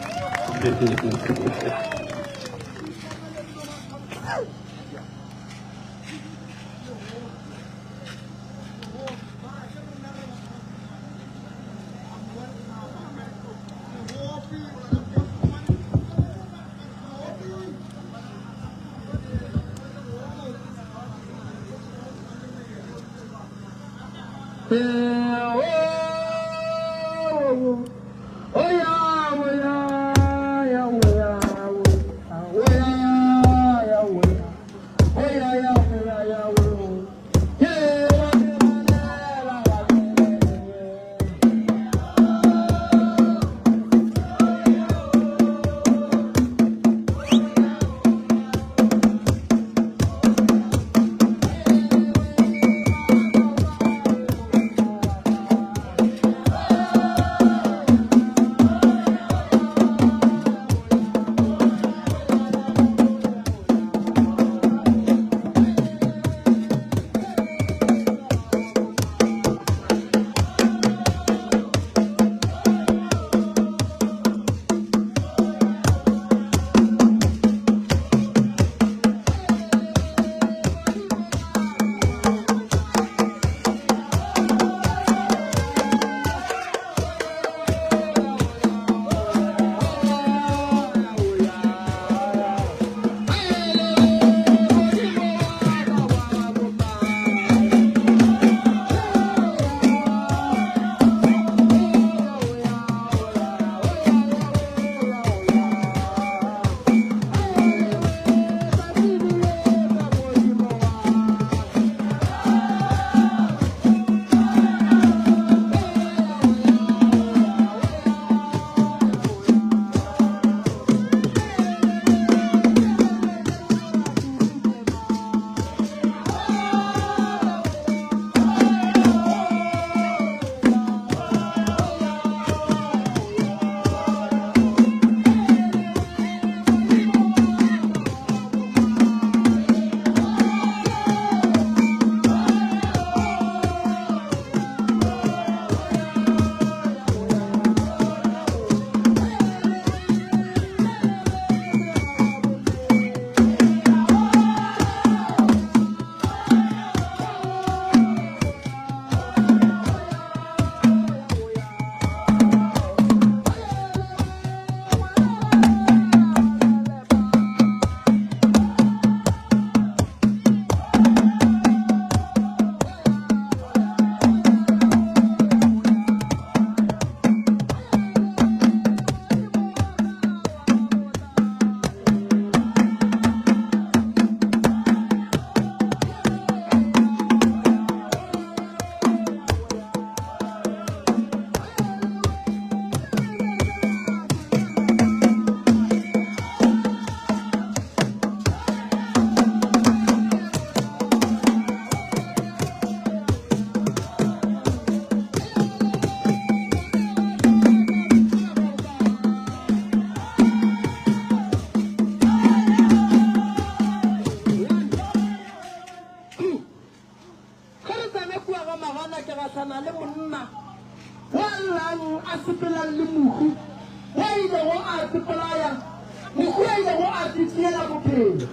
bophelo.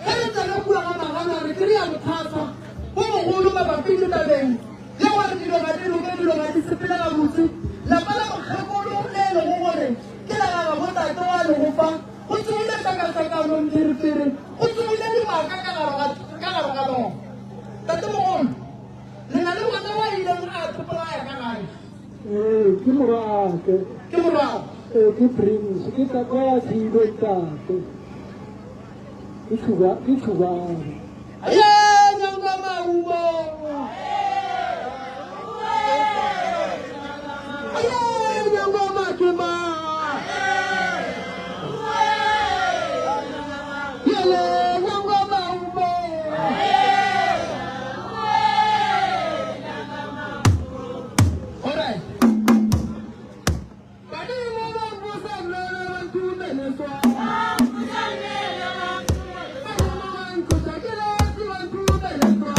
Ge re tsena kua ga Magana re kry-a bothata bo bogolo mabapi le tabeng ya gore dilo ga di loke, dilo ga di sepele gabotse. Lapa la mokgekolo le e lego gore ke la ga gabo tate wa legofa, go tsogile tlhakatlhakano, mpherefere, go tsogile dimaka ka gare ga ka gare ga lona. Tatemogolo, le na le ngwana wa ileng a ipolaya ka gae. Ee, ke morwake. Ke morwago? Ee, ke Prince, ke tata ya Thibe ntate. Ke Tšhuba, ke Tšhubane. Aye, nyanga maumo. Aye, nyanga makema. Yele, nyanga maumo. Alright. Badimo ba mpusa nlele ba ntumeleswa. Badimo ba nkusa ke lesi ba ntumeleswa.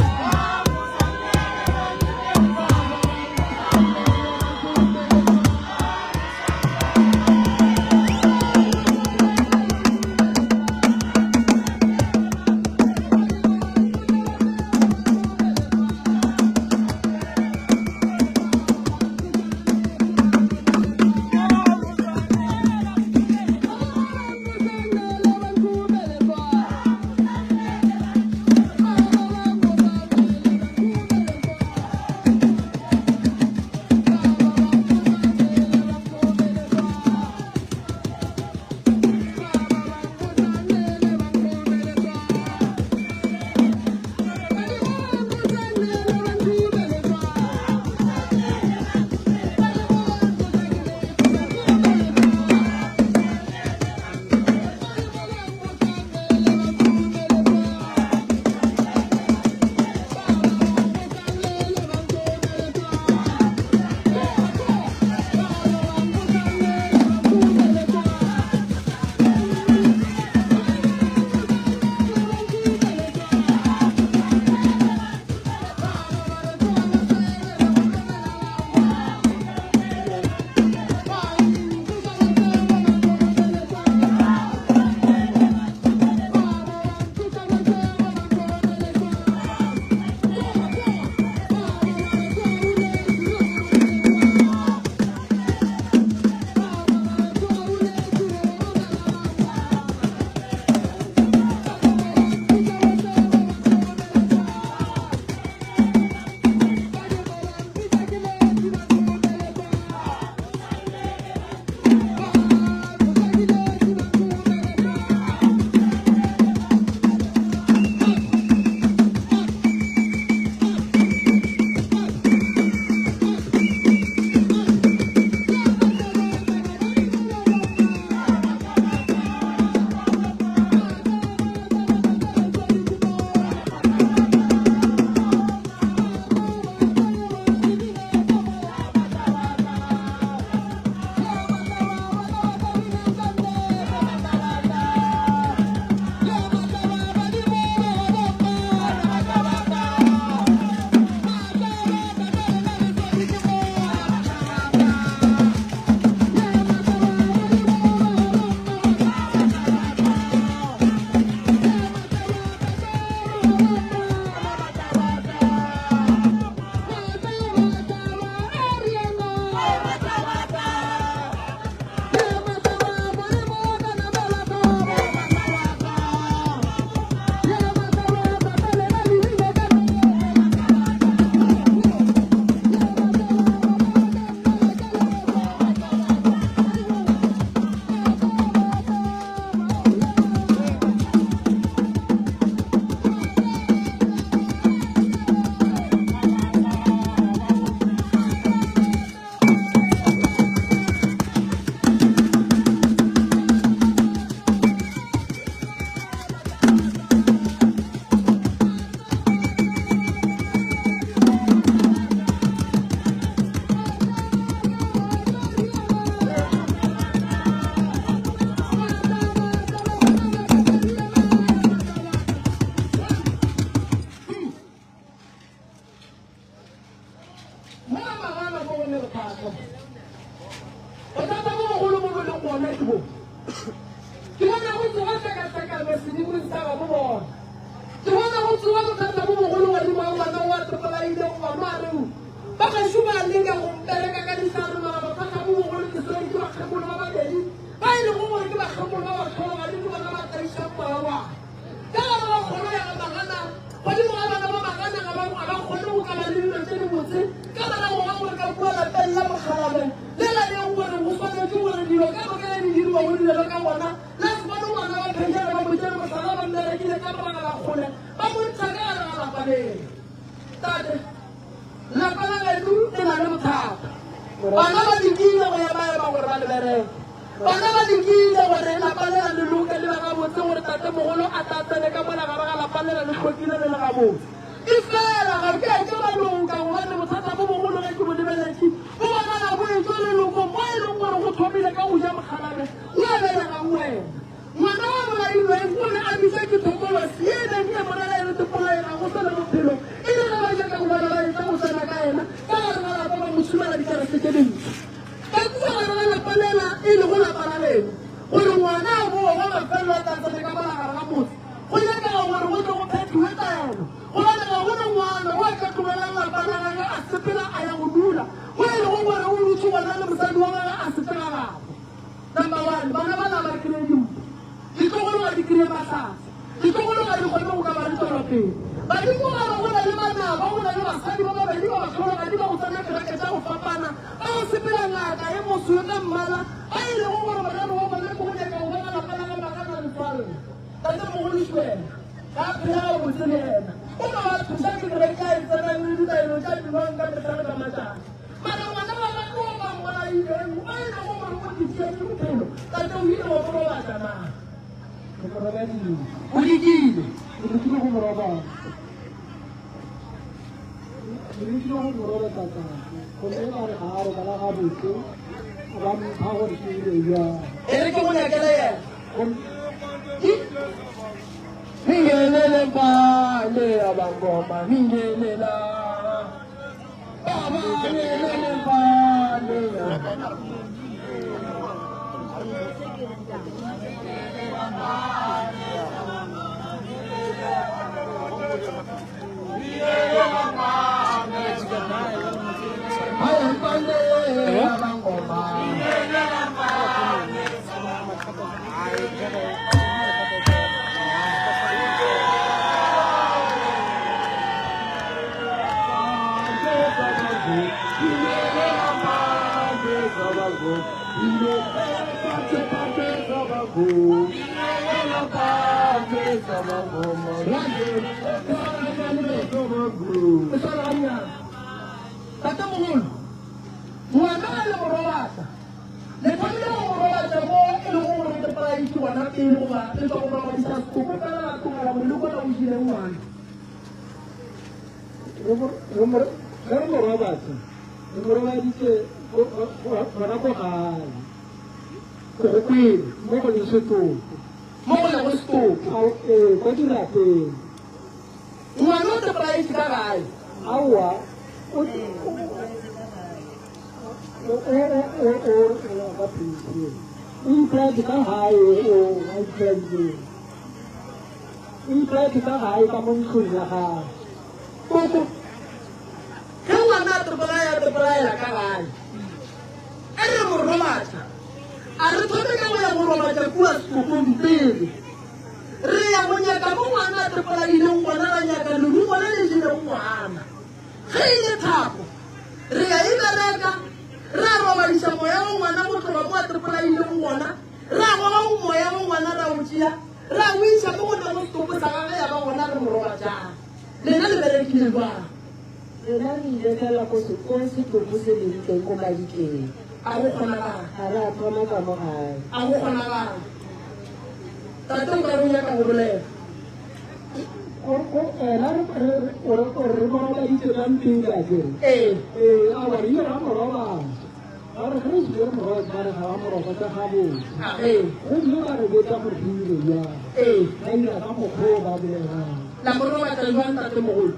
tepolaile goba mo a reng ba gešo ba leka go mpereka ka dihlare mara bothata bo bogolo ke swere ke bakgekolo ba babedi ba e lego gore ke bakgekolo ba bahlologadi ke bona ba tlaišang moya wa ka gare ga kgoro ya ga Magana. Godimo ga bana ba Magana ga ba ga ba kgone go ka ba le dilo tše dibotse ka morago ga gore ka kua lapeng la mokgalabje le la leng gore go swanetše gore dilo ka moka ge di diriwa go direlwe ka gona la se bone ngwana wa phejane ba mo tšere mohlala ba mmerekile ka mogala kgole ba mo ntšha ka gare ga lapa leo. Tate, lapa la geno le na le bothata. Bana ba lekile go emaema gore ba le bereke. Bana ba lekile gore lapa lela le loke le be gabotse gore tatemogolo a tla tsene ka mola gare ga lapa lela le hlwekile le le gabotse. Efela ga ke a ke ba loka gobane bothata bo bogolo ge ke bo lebeletše bo bonala bo etšwa lelokong mo e leng gore go thomile ka go ja mokgalabje o a belegang wena. Ngwana wa bolailweng o be a bitšwa ke thokolosi ye e beng e mo rela e re Tepolae ga go sa le bophelo. E le ge ba nyaka go bona ba etla go tsena ka yena ka gare ga lapa ba mo tšhumela dikerese tše dintsho. Ka kua gare ga lapa lela e lego lapa la lena, gore ngwana a bowe wa mafelelo a tla tsene ka mola gare ga motse, go nyakega gore go tle go phethiwe taelo, gobane ga go na ngwana o a ka tlogelang lapa la gagwe a sepela a ya go dula go e lego gore o dutše gona le mosadi wa gagwe a se tle ga gabo. Number one, bana ba na ba kry-e dimpho, ditlogolo ga di kry-e mahlatse, ditlogolo ga di kgone go ka ba le tšwelopele. Badimo ba re go na le manaba, go na le basadi ba babedi ba bahlologadi ba go tsena kereke tša go fapana, ba go sepela ngaka e mosweu ka mmala, ba e lego gore morero wa bona ke go nyaka go bona lapa la ga Magana le tswalle. Tatemogolo Šwena ga a phela gabotse le yena, o no ba thuša ke kereke a e tsenang le ditaelo tša dirwang ka mehla le ka matšatši. Mara ngwana wa gagwe o ba mmolaileng, o e lego gore o ditšeetše bophelo, tate o ile wa mo robatša na? Ke mo robadile. O lekile. Ke lekile go mo robatša. Ke lekile go mo robatša tate. Gomme ba re ga a robala gabotse, ba mpha gore ke dire bjang. E re ke go nyakele yena. Gomme Ningelele mpane abangoma ningelela. Tatemogolo, ngwana a le morobatsa, le thomile go mo robatsa mo e lego gore ke polaitše gona pele goba le tšwa go robadisa setopo fela la tlogela moleko la o jile ngwana. Ge re mo robatša, re mo robaditše gona ko gae. Ke go kwele. Mo go leng setopo. Mo go lego setopo. Ee, kwa dirapeng. Ngwana o tepolaetše ka gae. Aowa, o o ipolaetše ka gae, o a ipolaile. O ipolaetše ka gae ka mo ntlong ya gagwe. Koko, ge ngwana a tepolaya, a tepolaela ka gae. E re mo robatša. A re thome ka go ya go robatša kua setopong pele. Re ya go nyaka mo ngwana a tepolaileng gona, ra nyaka lerumo le le jelego ngwana. Ge e le thapo, re ya e bereka, ra robadiša moya wa ngwana go tloga mo a tepolaileng gona, ra goga moya wa ngwana ra o tšea, Ra o iša mo go nago setopo sa gagwe ya ba gona re mo robatšang. Lena le berekile bjang? Rena re ile fela ko ko setopo se leng teng ko mabitleng. A go kgonagala? Ga re a thoma ka mo gae. A go kgonagala? Tate o ka re o nyaka go bolela. Ena re mo robaditse ka mpele a kere? Ee. Ee, aowa re ile ra mo robatša. Ba re ge re šetše re mo robatša ba re ga ba mo robatša gabotse. Ee. Gomme ba re botša gore re dire bjang. Ee. Ba dira ka mokgwa o ba bolelang. La mo robatša bjang tatemogolo?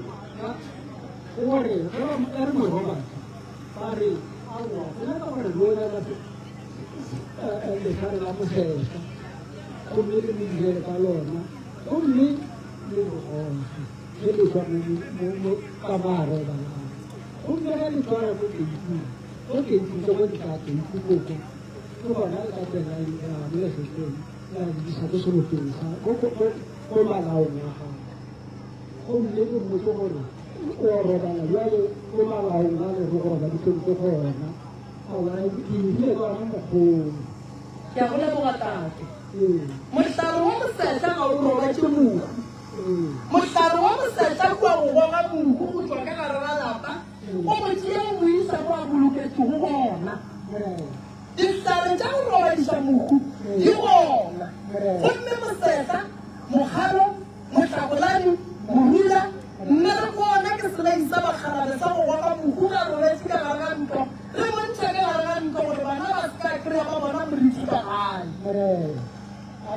Gore ge ba ge re mo robatša ba re aowa go nyaka gore re yo nyaka lehlare la mosehla gomme le mo direle ka lona gomme le mo goge. Ge le tšwa mo ka mo a robalang. Gomme ge le tswara ko keiting, ko keiting tša ko dikateng, ko ko ko, ke gona le ka tsena mo legetleng la lebisa ko serotong sa ko ko ko ko malaong a gago. Gomme le mmotse gore o robala bjale ko malaong a le re go robaditseng ko go ona. Aowa, ke dirile ka ona mokgolo. Ke a go leboga tate. Mohlare wo mosehla ga o robatše mohu. Mohlare wa mosehla kua go goga mohu go tšwa ka gare ga lapa, o mo tšea o mo iša mo a boloketšego gona. Dihlare tša go robadiša mohu di gona, gomme mosehla, mokgalo, mohlakolane, morula, mmereko wona ke selai sa bakgarabe sa go goga mohu ge a robetše ka gare ga ntlo, re mo ntšha ka gare ga ntlo gore bana ba se ka kry-a ba bona moriti ka gae.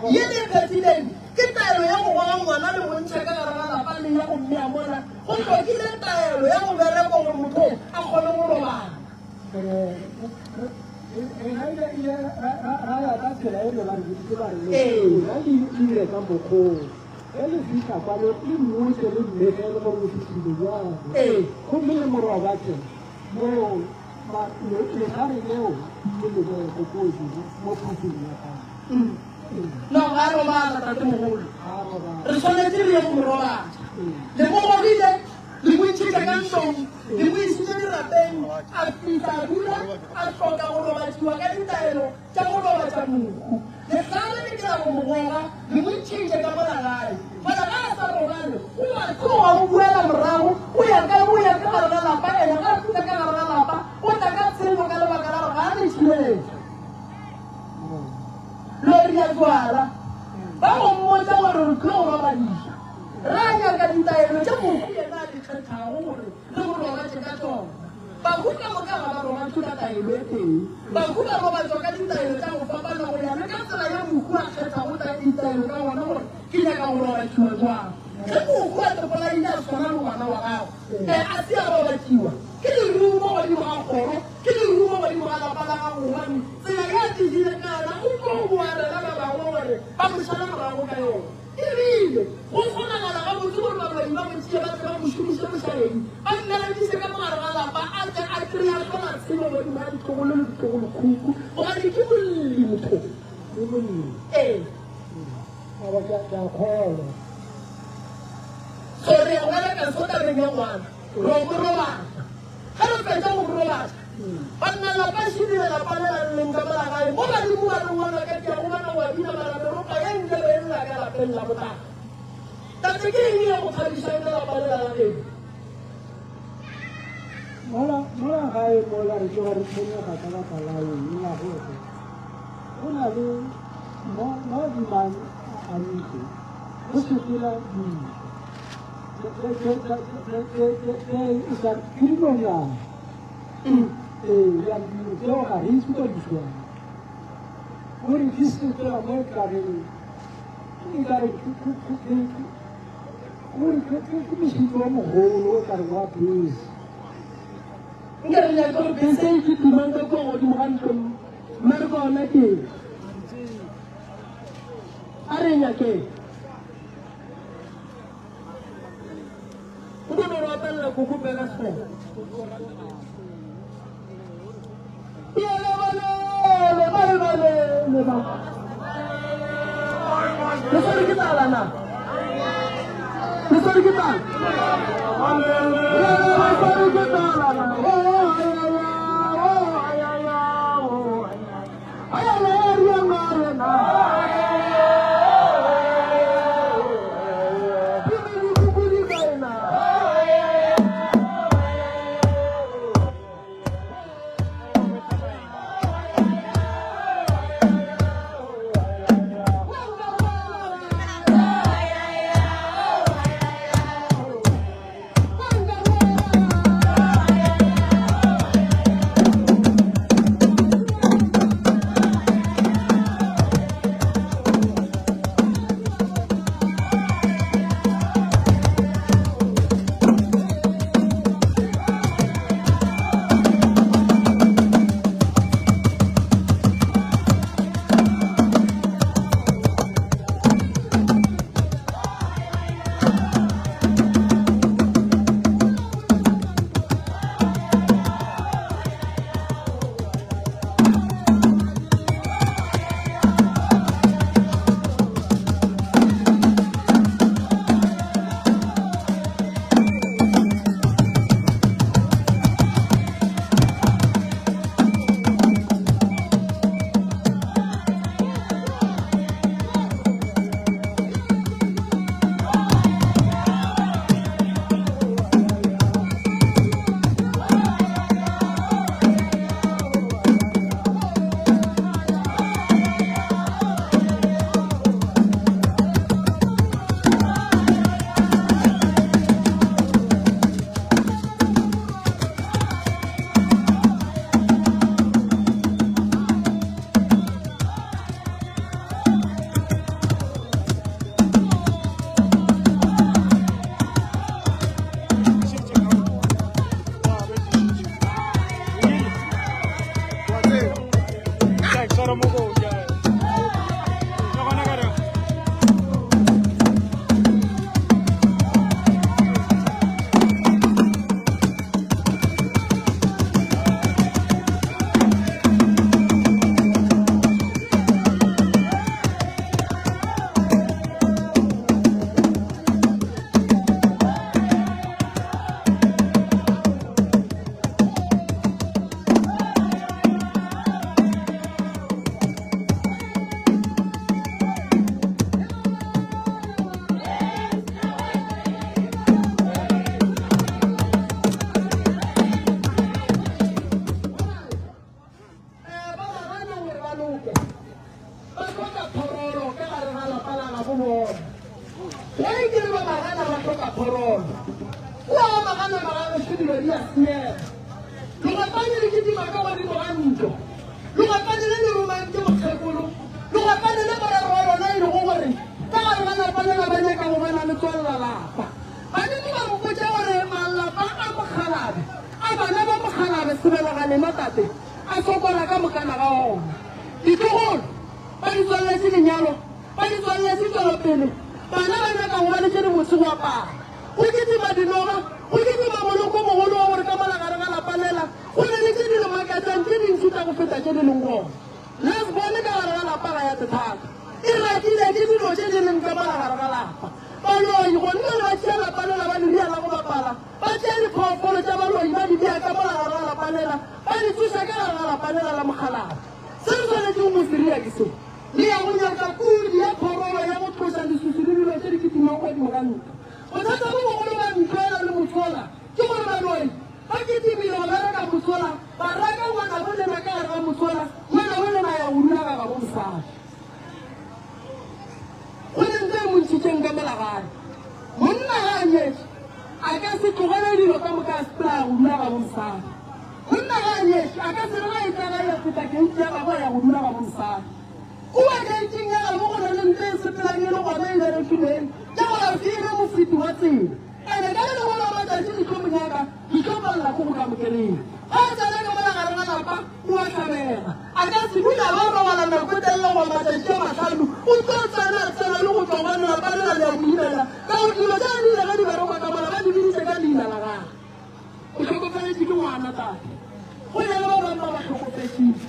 Ye le e phethileng ke taelo ya go goga ngwana le go ntšha ka gare ga lapa le ya go mmea mola go hlokile taelo ya go bereko gore motho a kgone go robala. Rena ile ile ra ya ka tsela e be ba re boditse ba re le dire ka mokgoo ge le fihla kwa le mmotse le mmege le gore o fihlile jang gomme le morobatse moo lehlare leo le le beye ko godimo mo phupung ya gago. No, ga a robala, tatemogolo. Re swanetše re ye go mo robatša. Le mo gogile, le mo ntšhitše ka ntlong, le mo isitše dirapeng, a fihla a dula, a hloka go robatšiwa ka ditaelo tša go robatša mohu. Lehlare le ke la go mo goga, le mo ntšhitše ka mola gae. Fela ga a sa robale, o a tloga o boela morago, o ya kae, o ya ka gare ga lapa, ene ga a fihla ka gare ga lapa, o tla ka tshenyo ka lebaka la gore ga a ne tšhireletšo. Lo ria jwala. Ba go mmotša gore re tlo go robadiša. Ra nyaka ditaelo tše mohu yena a di kgethago gore re mo robatše ka tšona. Bahu ka moka ga ba robatšwe ka taelo e tee. Bahu ba robatšwa ka ditaelo tša go fapana go ya le ka tsela ye mohu a kgethago ditaelo ka gona gore ke nyaka go robatšiwa jwang. Ge mohu a tepolaile a swana le ngwana wa gago, a se a robatšiwa, ke lerumo godimo ga kgoro. Ke lerumo godimo ga lapa la gago, gobane tsela ye a tlogile ka yona o tlo boa rena ba bangwe gore ba mo šale morago ka yona. E bile go kgonagala gabotse gore baloi ba mo tšee ba tle ba mo šomiše bošaedi, ba mmerekiše ka mo gare ga lapa a tle a kry-e a hlola tshenyo godimo ga ditlogolo le ditlogolokhukhu, gobane ke molli motho. Ke molli. Ee. Aowa, ke a kgolwa. So re ya go bereka so tabeng ya ngwana, ro mo robatša. Ge re fetša go mo robatša, banna lapa šidile lapa le la leng ka mola gae, mo badimo ba re ngwana ka tia go bona wa bina mara meropa ye ntle be e lla ka lapeng la botata. Tate ke eng ye go thabišang ka lapa lela la geno? Mola, mola gae mola re tloga re tshwenyega ka baka la eng la gore go na le mo mo dimang a ntlo go sepela dilo ke dinonyana ee ya dilo tseo ga re itse ko di tswang gore di sepela mo e kareng e kare gore ke mošito o mogolo o kare wa bese Nke re nyake gore bese e kitimang ka kua godimo ga ntlo mmereko ona ke eng? A re nyakeng. O no re opelela koko pela sefela. Le swere ke tlala na? Le swere ke tlala? Le swere ke tlala na? dilo di a senyega. Legwapane le kitima ka godimo ga ntlo. Legwapane le le romantše mokgekolo. Legwapane le morero wa lona e lego gore ka gare ga lapa lela ba nyaka go bona le tswelela lapa. Badimo ba mpotša gore malapa a mokgalabe, a bana ba mokgalabe sebelegalema tate, a sokola ka mokana ga ona. Ditlogolo ba di tswaleletše lenyalo, ba di tswaleletše tšwelopele. Bana ba nyaka go ba le tše dibotse go apara. Go kitima dinoga, go kitima moloko o mogolo wa gore ka mola gare ga lapa lela go na le tše di le makatšang tše dintši tša go feta tše di leng gona. Lesbone ka gare ga lapa ga ya thata. E rakile ke dilo tše di leng ka mola gare ga lapa. Baloi gonne ba tšea lapa lela ba le ria la go bapala, ba tšea diphoofolo tša baloi ba di bea ka mola gare ga lapa lela, ba di tsoša ka gare ga lapa lela la mokgalabje. Se re swanetšego go se ria ke se, Le ya go nyaka pudi ya phororo ya go tloša leswiswi le dilo tše di kitimago godimo ga ntlo. Bothata bo bogolo ba ntlo ela le mosola ke gore baloi ba kitimile go bereka mosola, ba raka ngwanabo lena ka gare ga mosola, ngwanabo lena a ya go dula ga gabo mosadi. Go ne ntlo e mo ntšhitšeng ka mola gae. Monna ga a nyetše a ka se tlogele dilo ka moka a sepela a ya go dula gabo mosadi. Monna ga a nyetše a ka se re ga e tla gae ya feta keiti ya gabo a ya go dula gabo mosadi. Kua keiting ya gabo go na le ntlo e sepelang e le gona e berekilweng ke gore a se e be mofeti wa tsela. Ene ka le lengwe la matšatši di tlo mo nyaka, di tlo palela ke go ka mo kereya. Ga a tsena ka mola gare ga lapa o a hlabega. A ka se dule a ba robala nako e telele goba matšatši a mahlano. O tlo tsena a tsena le go tšwa gobane lapa lela le a mo imela ka gore dilo tša di ile ge di berekwa ka mola ba di biditše ka leina la gagwe. O hlokofaletše ke ngwana tate. Go na le ba bangwe ba ba hlokofetšego.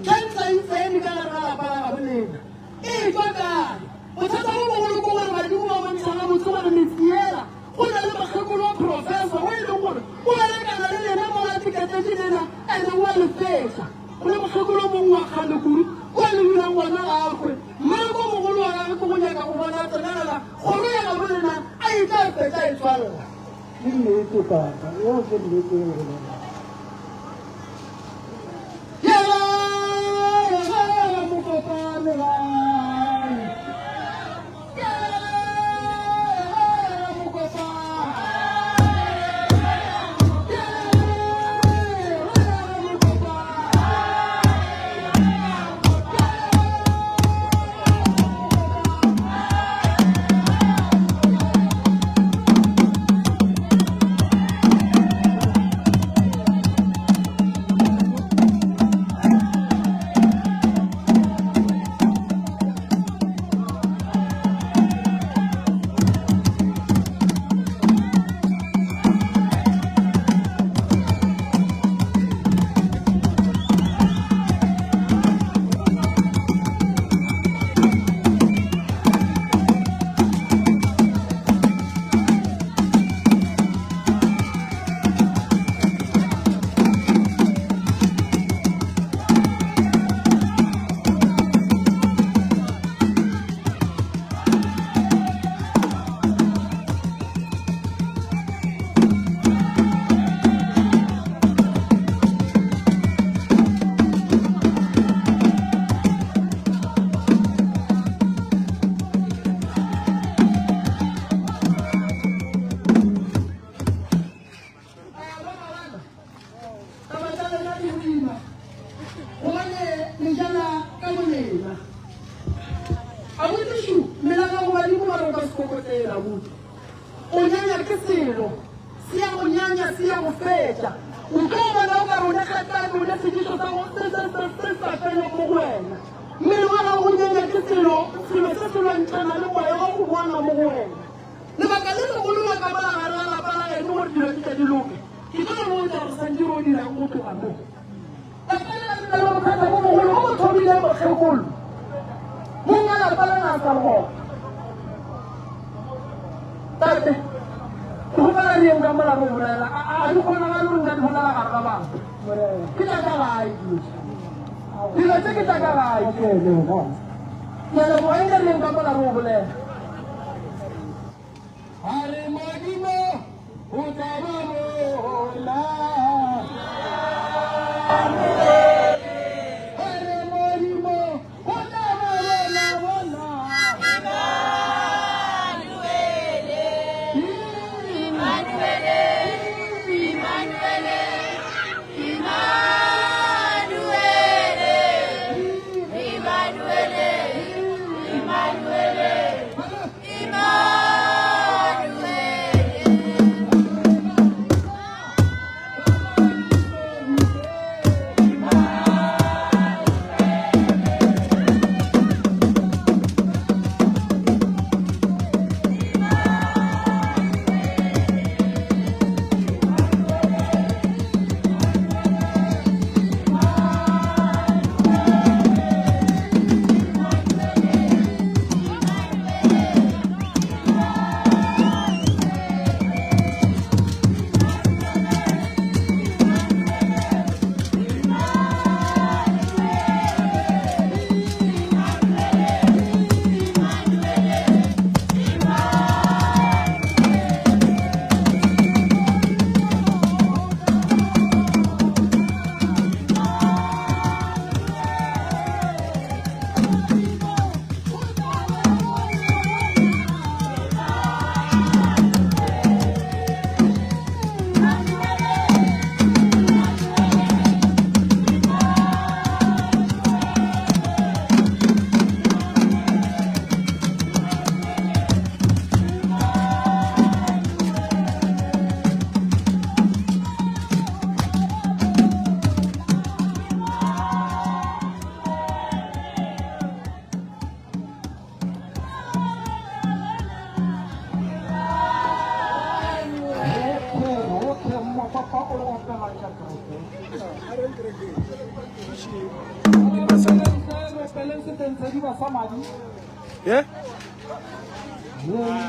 Cancer e tsene ka gare ga lapa la gabo lena. E etšwa kae? Bothata bo bogolo ke gore badimo ba bontšha gabotse gore metse yela go na le mokgekolo wa professor o e leng gore o berekana le lena mola a tiketetše lena ene o a le fetša. Go le mokgekolo o mongwe wa kgale kudu o a le dulang gona ga a kwe. Mmereko o mogolo wa gagwe ke go nyaka go bona a tsenelela kgoro ya gabo lena a e tla fetša e tswalela. Ke nnete tata, yeo ke nnete e bolelago. Yela, yela, yela, mokopane gae. Yela, yela, yela, mokopane. Yela, yela, yela, mokopane. Taba tša lena di boima, gobane le jala ka bolena. Abuti šu, mmela gago badimo ba re o ka se kokotlela abuti. O nyanya ke selo, se ya go nyanya, se ya go fetša. O tlo bona o ka re o ne kgatlane, o ne sedišo sa go se se se se sa feleng mo go wena. Mmele wa gago o nyanya ke selo, selo se se lwantšhana le moya wa go boana mo go wena. Lebaka le legolo la ka mola gare ga lapa la geno gore dilo di tle di loke, ke tlo le botša gore santše re o dirang go tloga mo. Lapa le la dula le bothata bo bogolo bo bo thomileng mokgekolo. Mong wa lapa lena a sa le gona. Tate, ke kgopela re yeng ka mola re bolela. A a di kgonagale gore nka di bolela gare ga batho. Ke tša ka gae dilo tše. Dilo tše ke tša ka gae. Ke a leboga nke re yeng ka mola re o bolela. A re Modimo o tla ba bona. A re Modimo o tla ba bona bona. Emmanuel, Emmanuel, Emmanuel. kwa fa o opela tša kereke. Re opeleng setentshediba sa madi. Yeah? Yeah.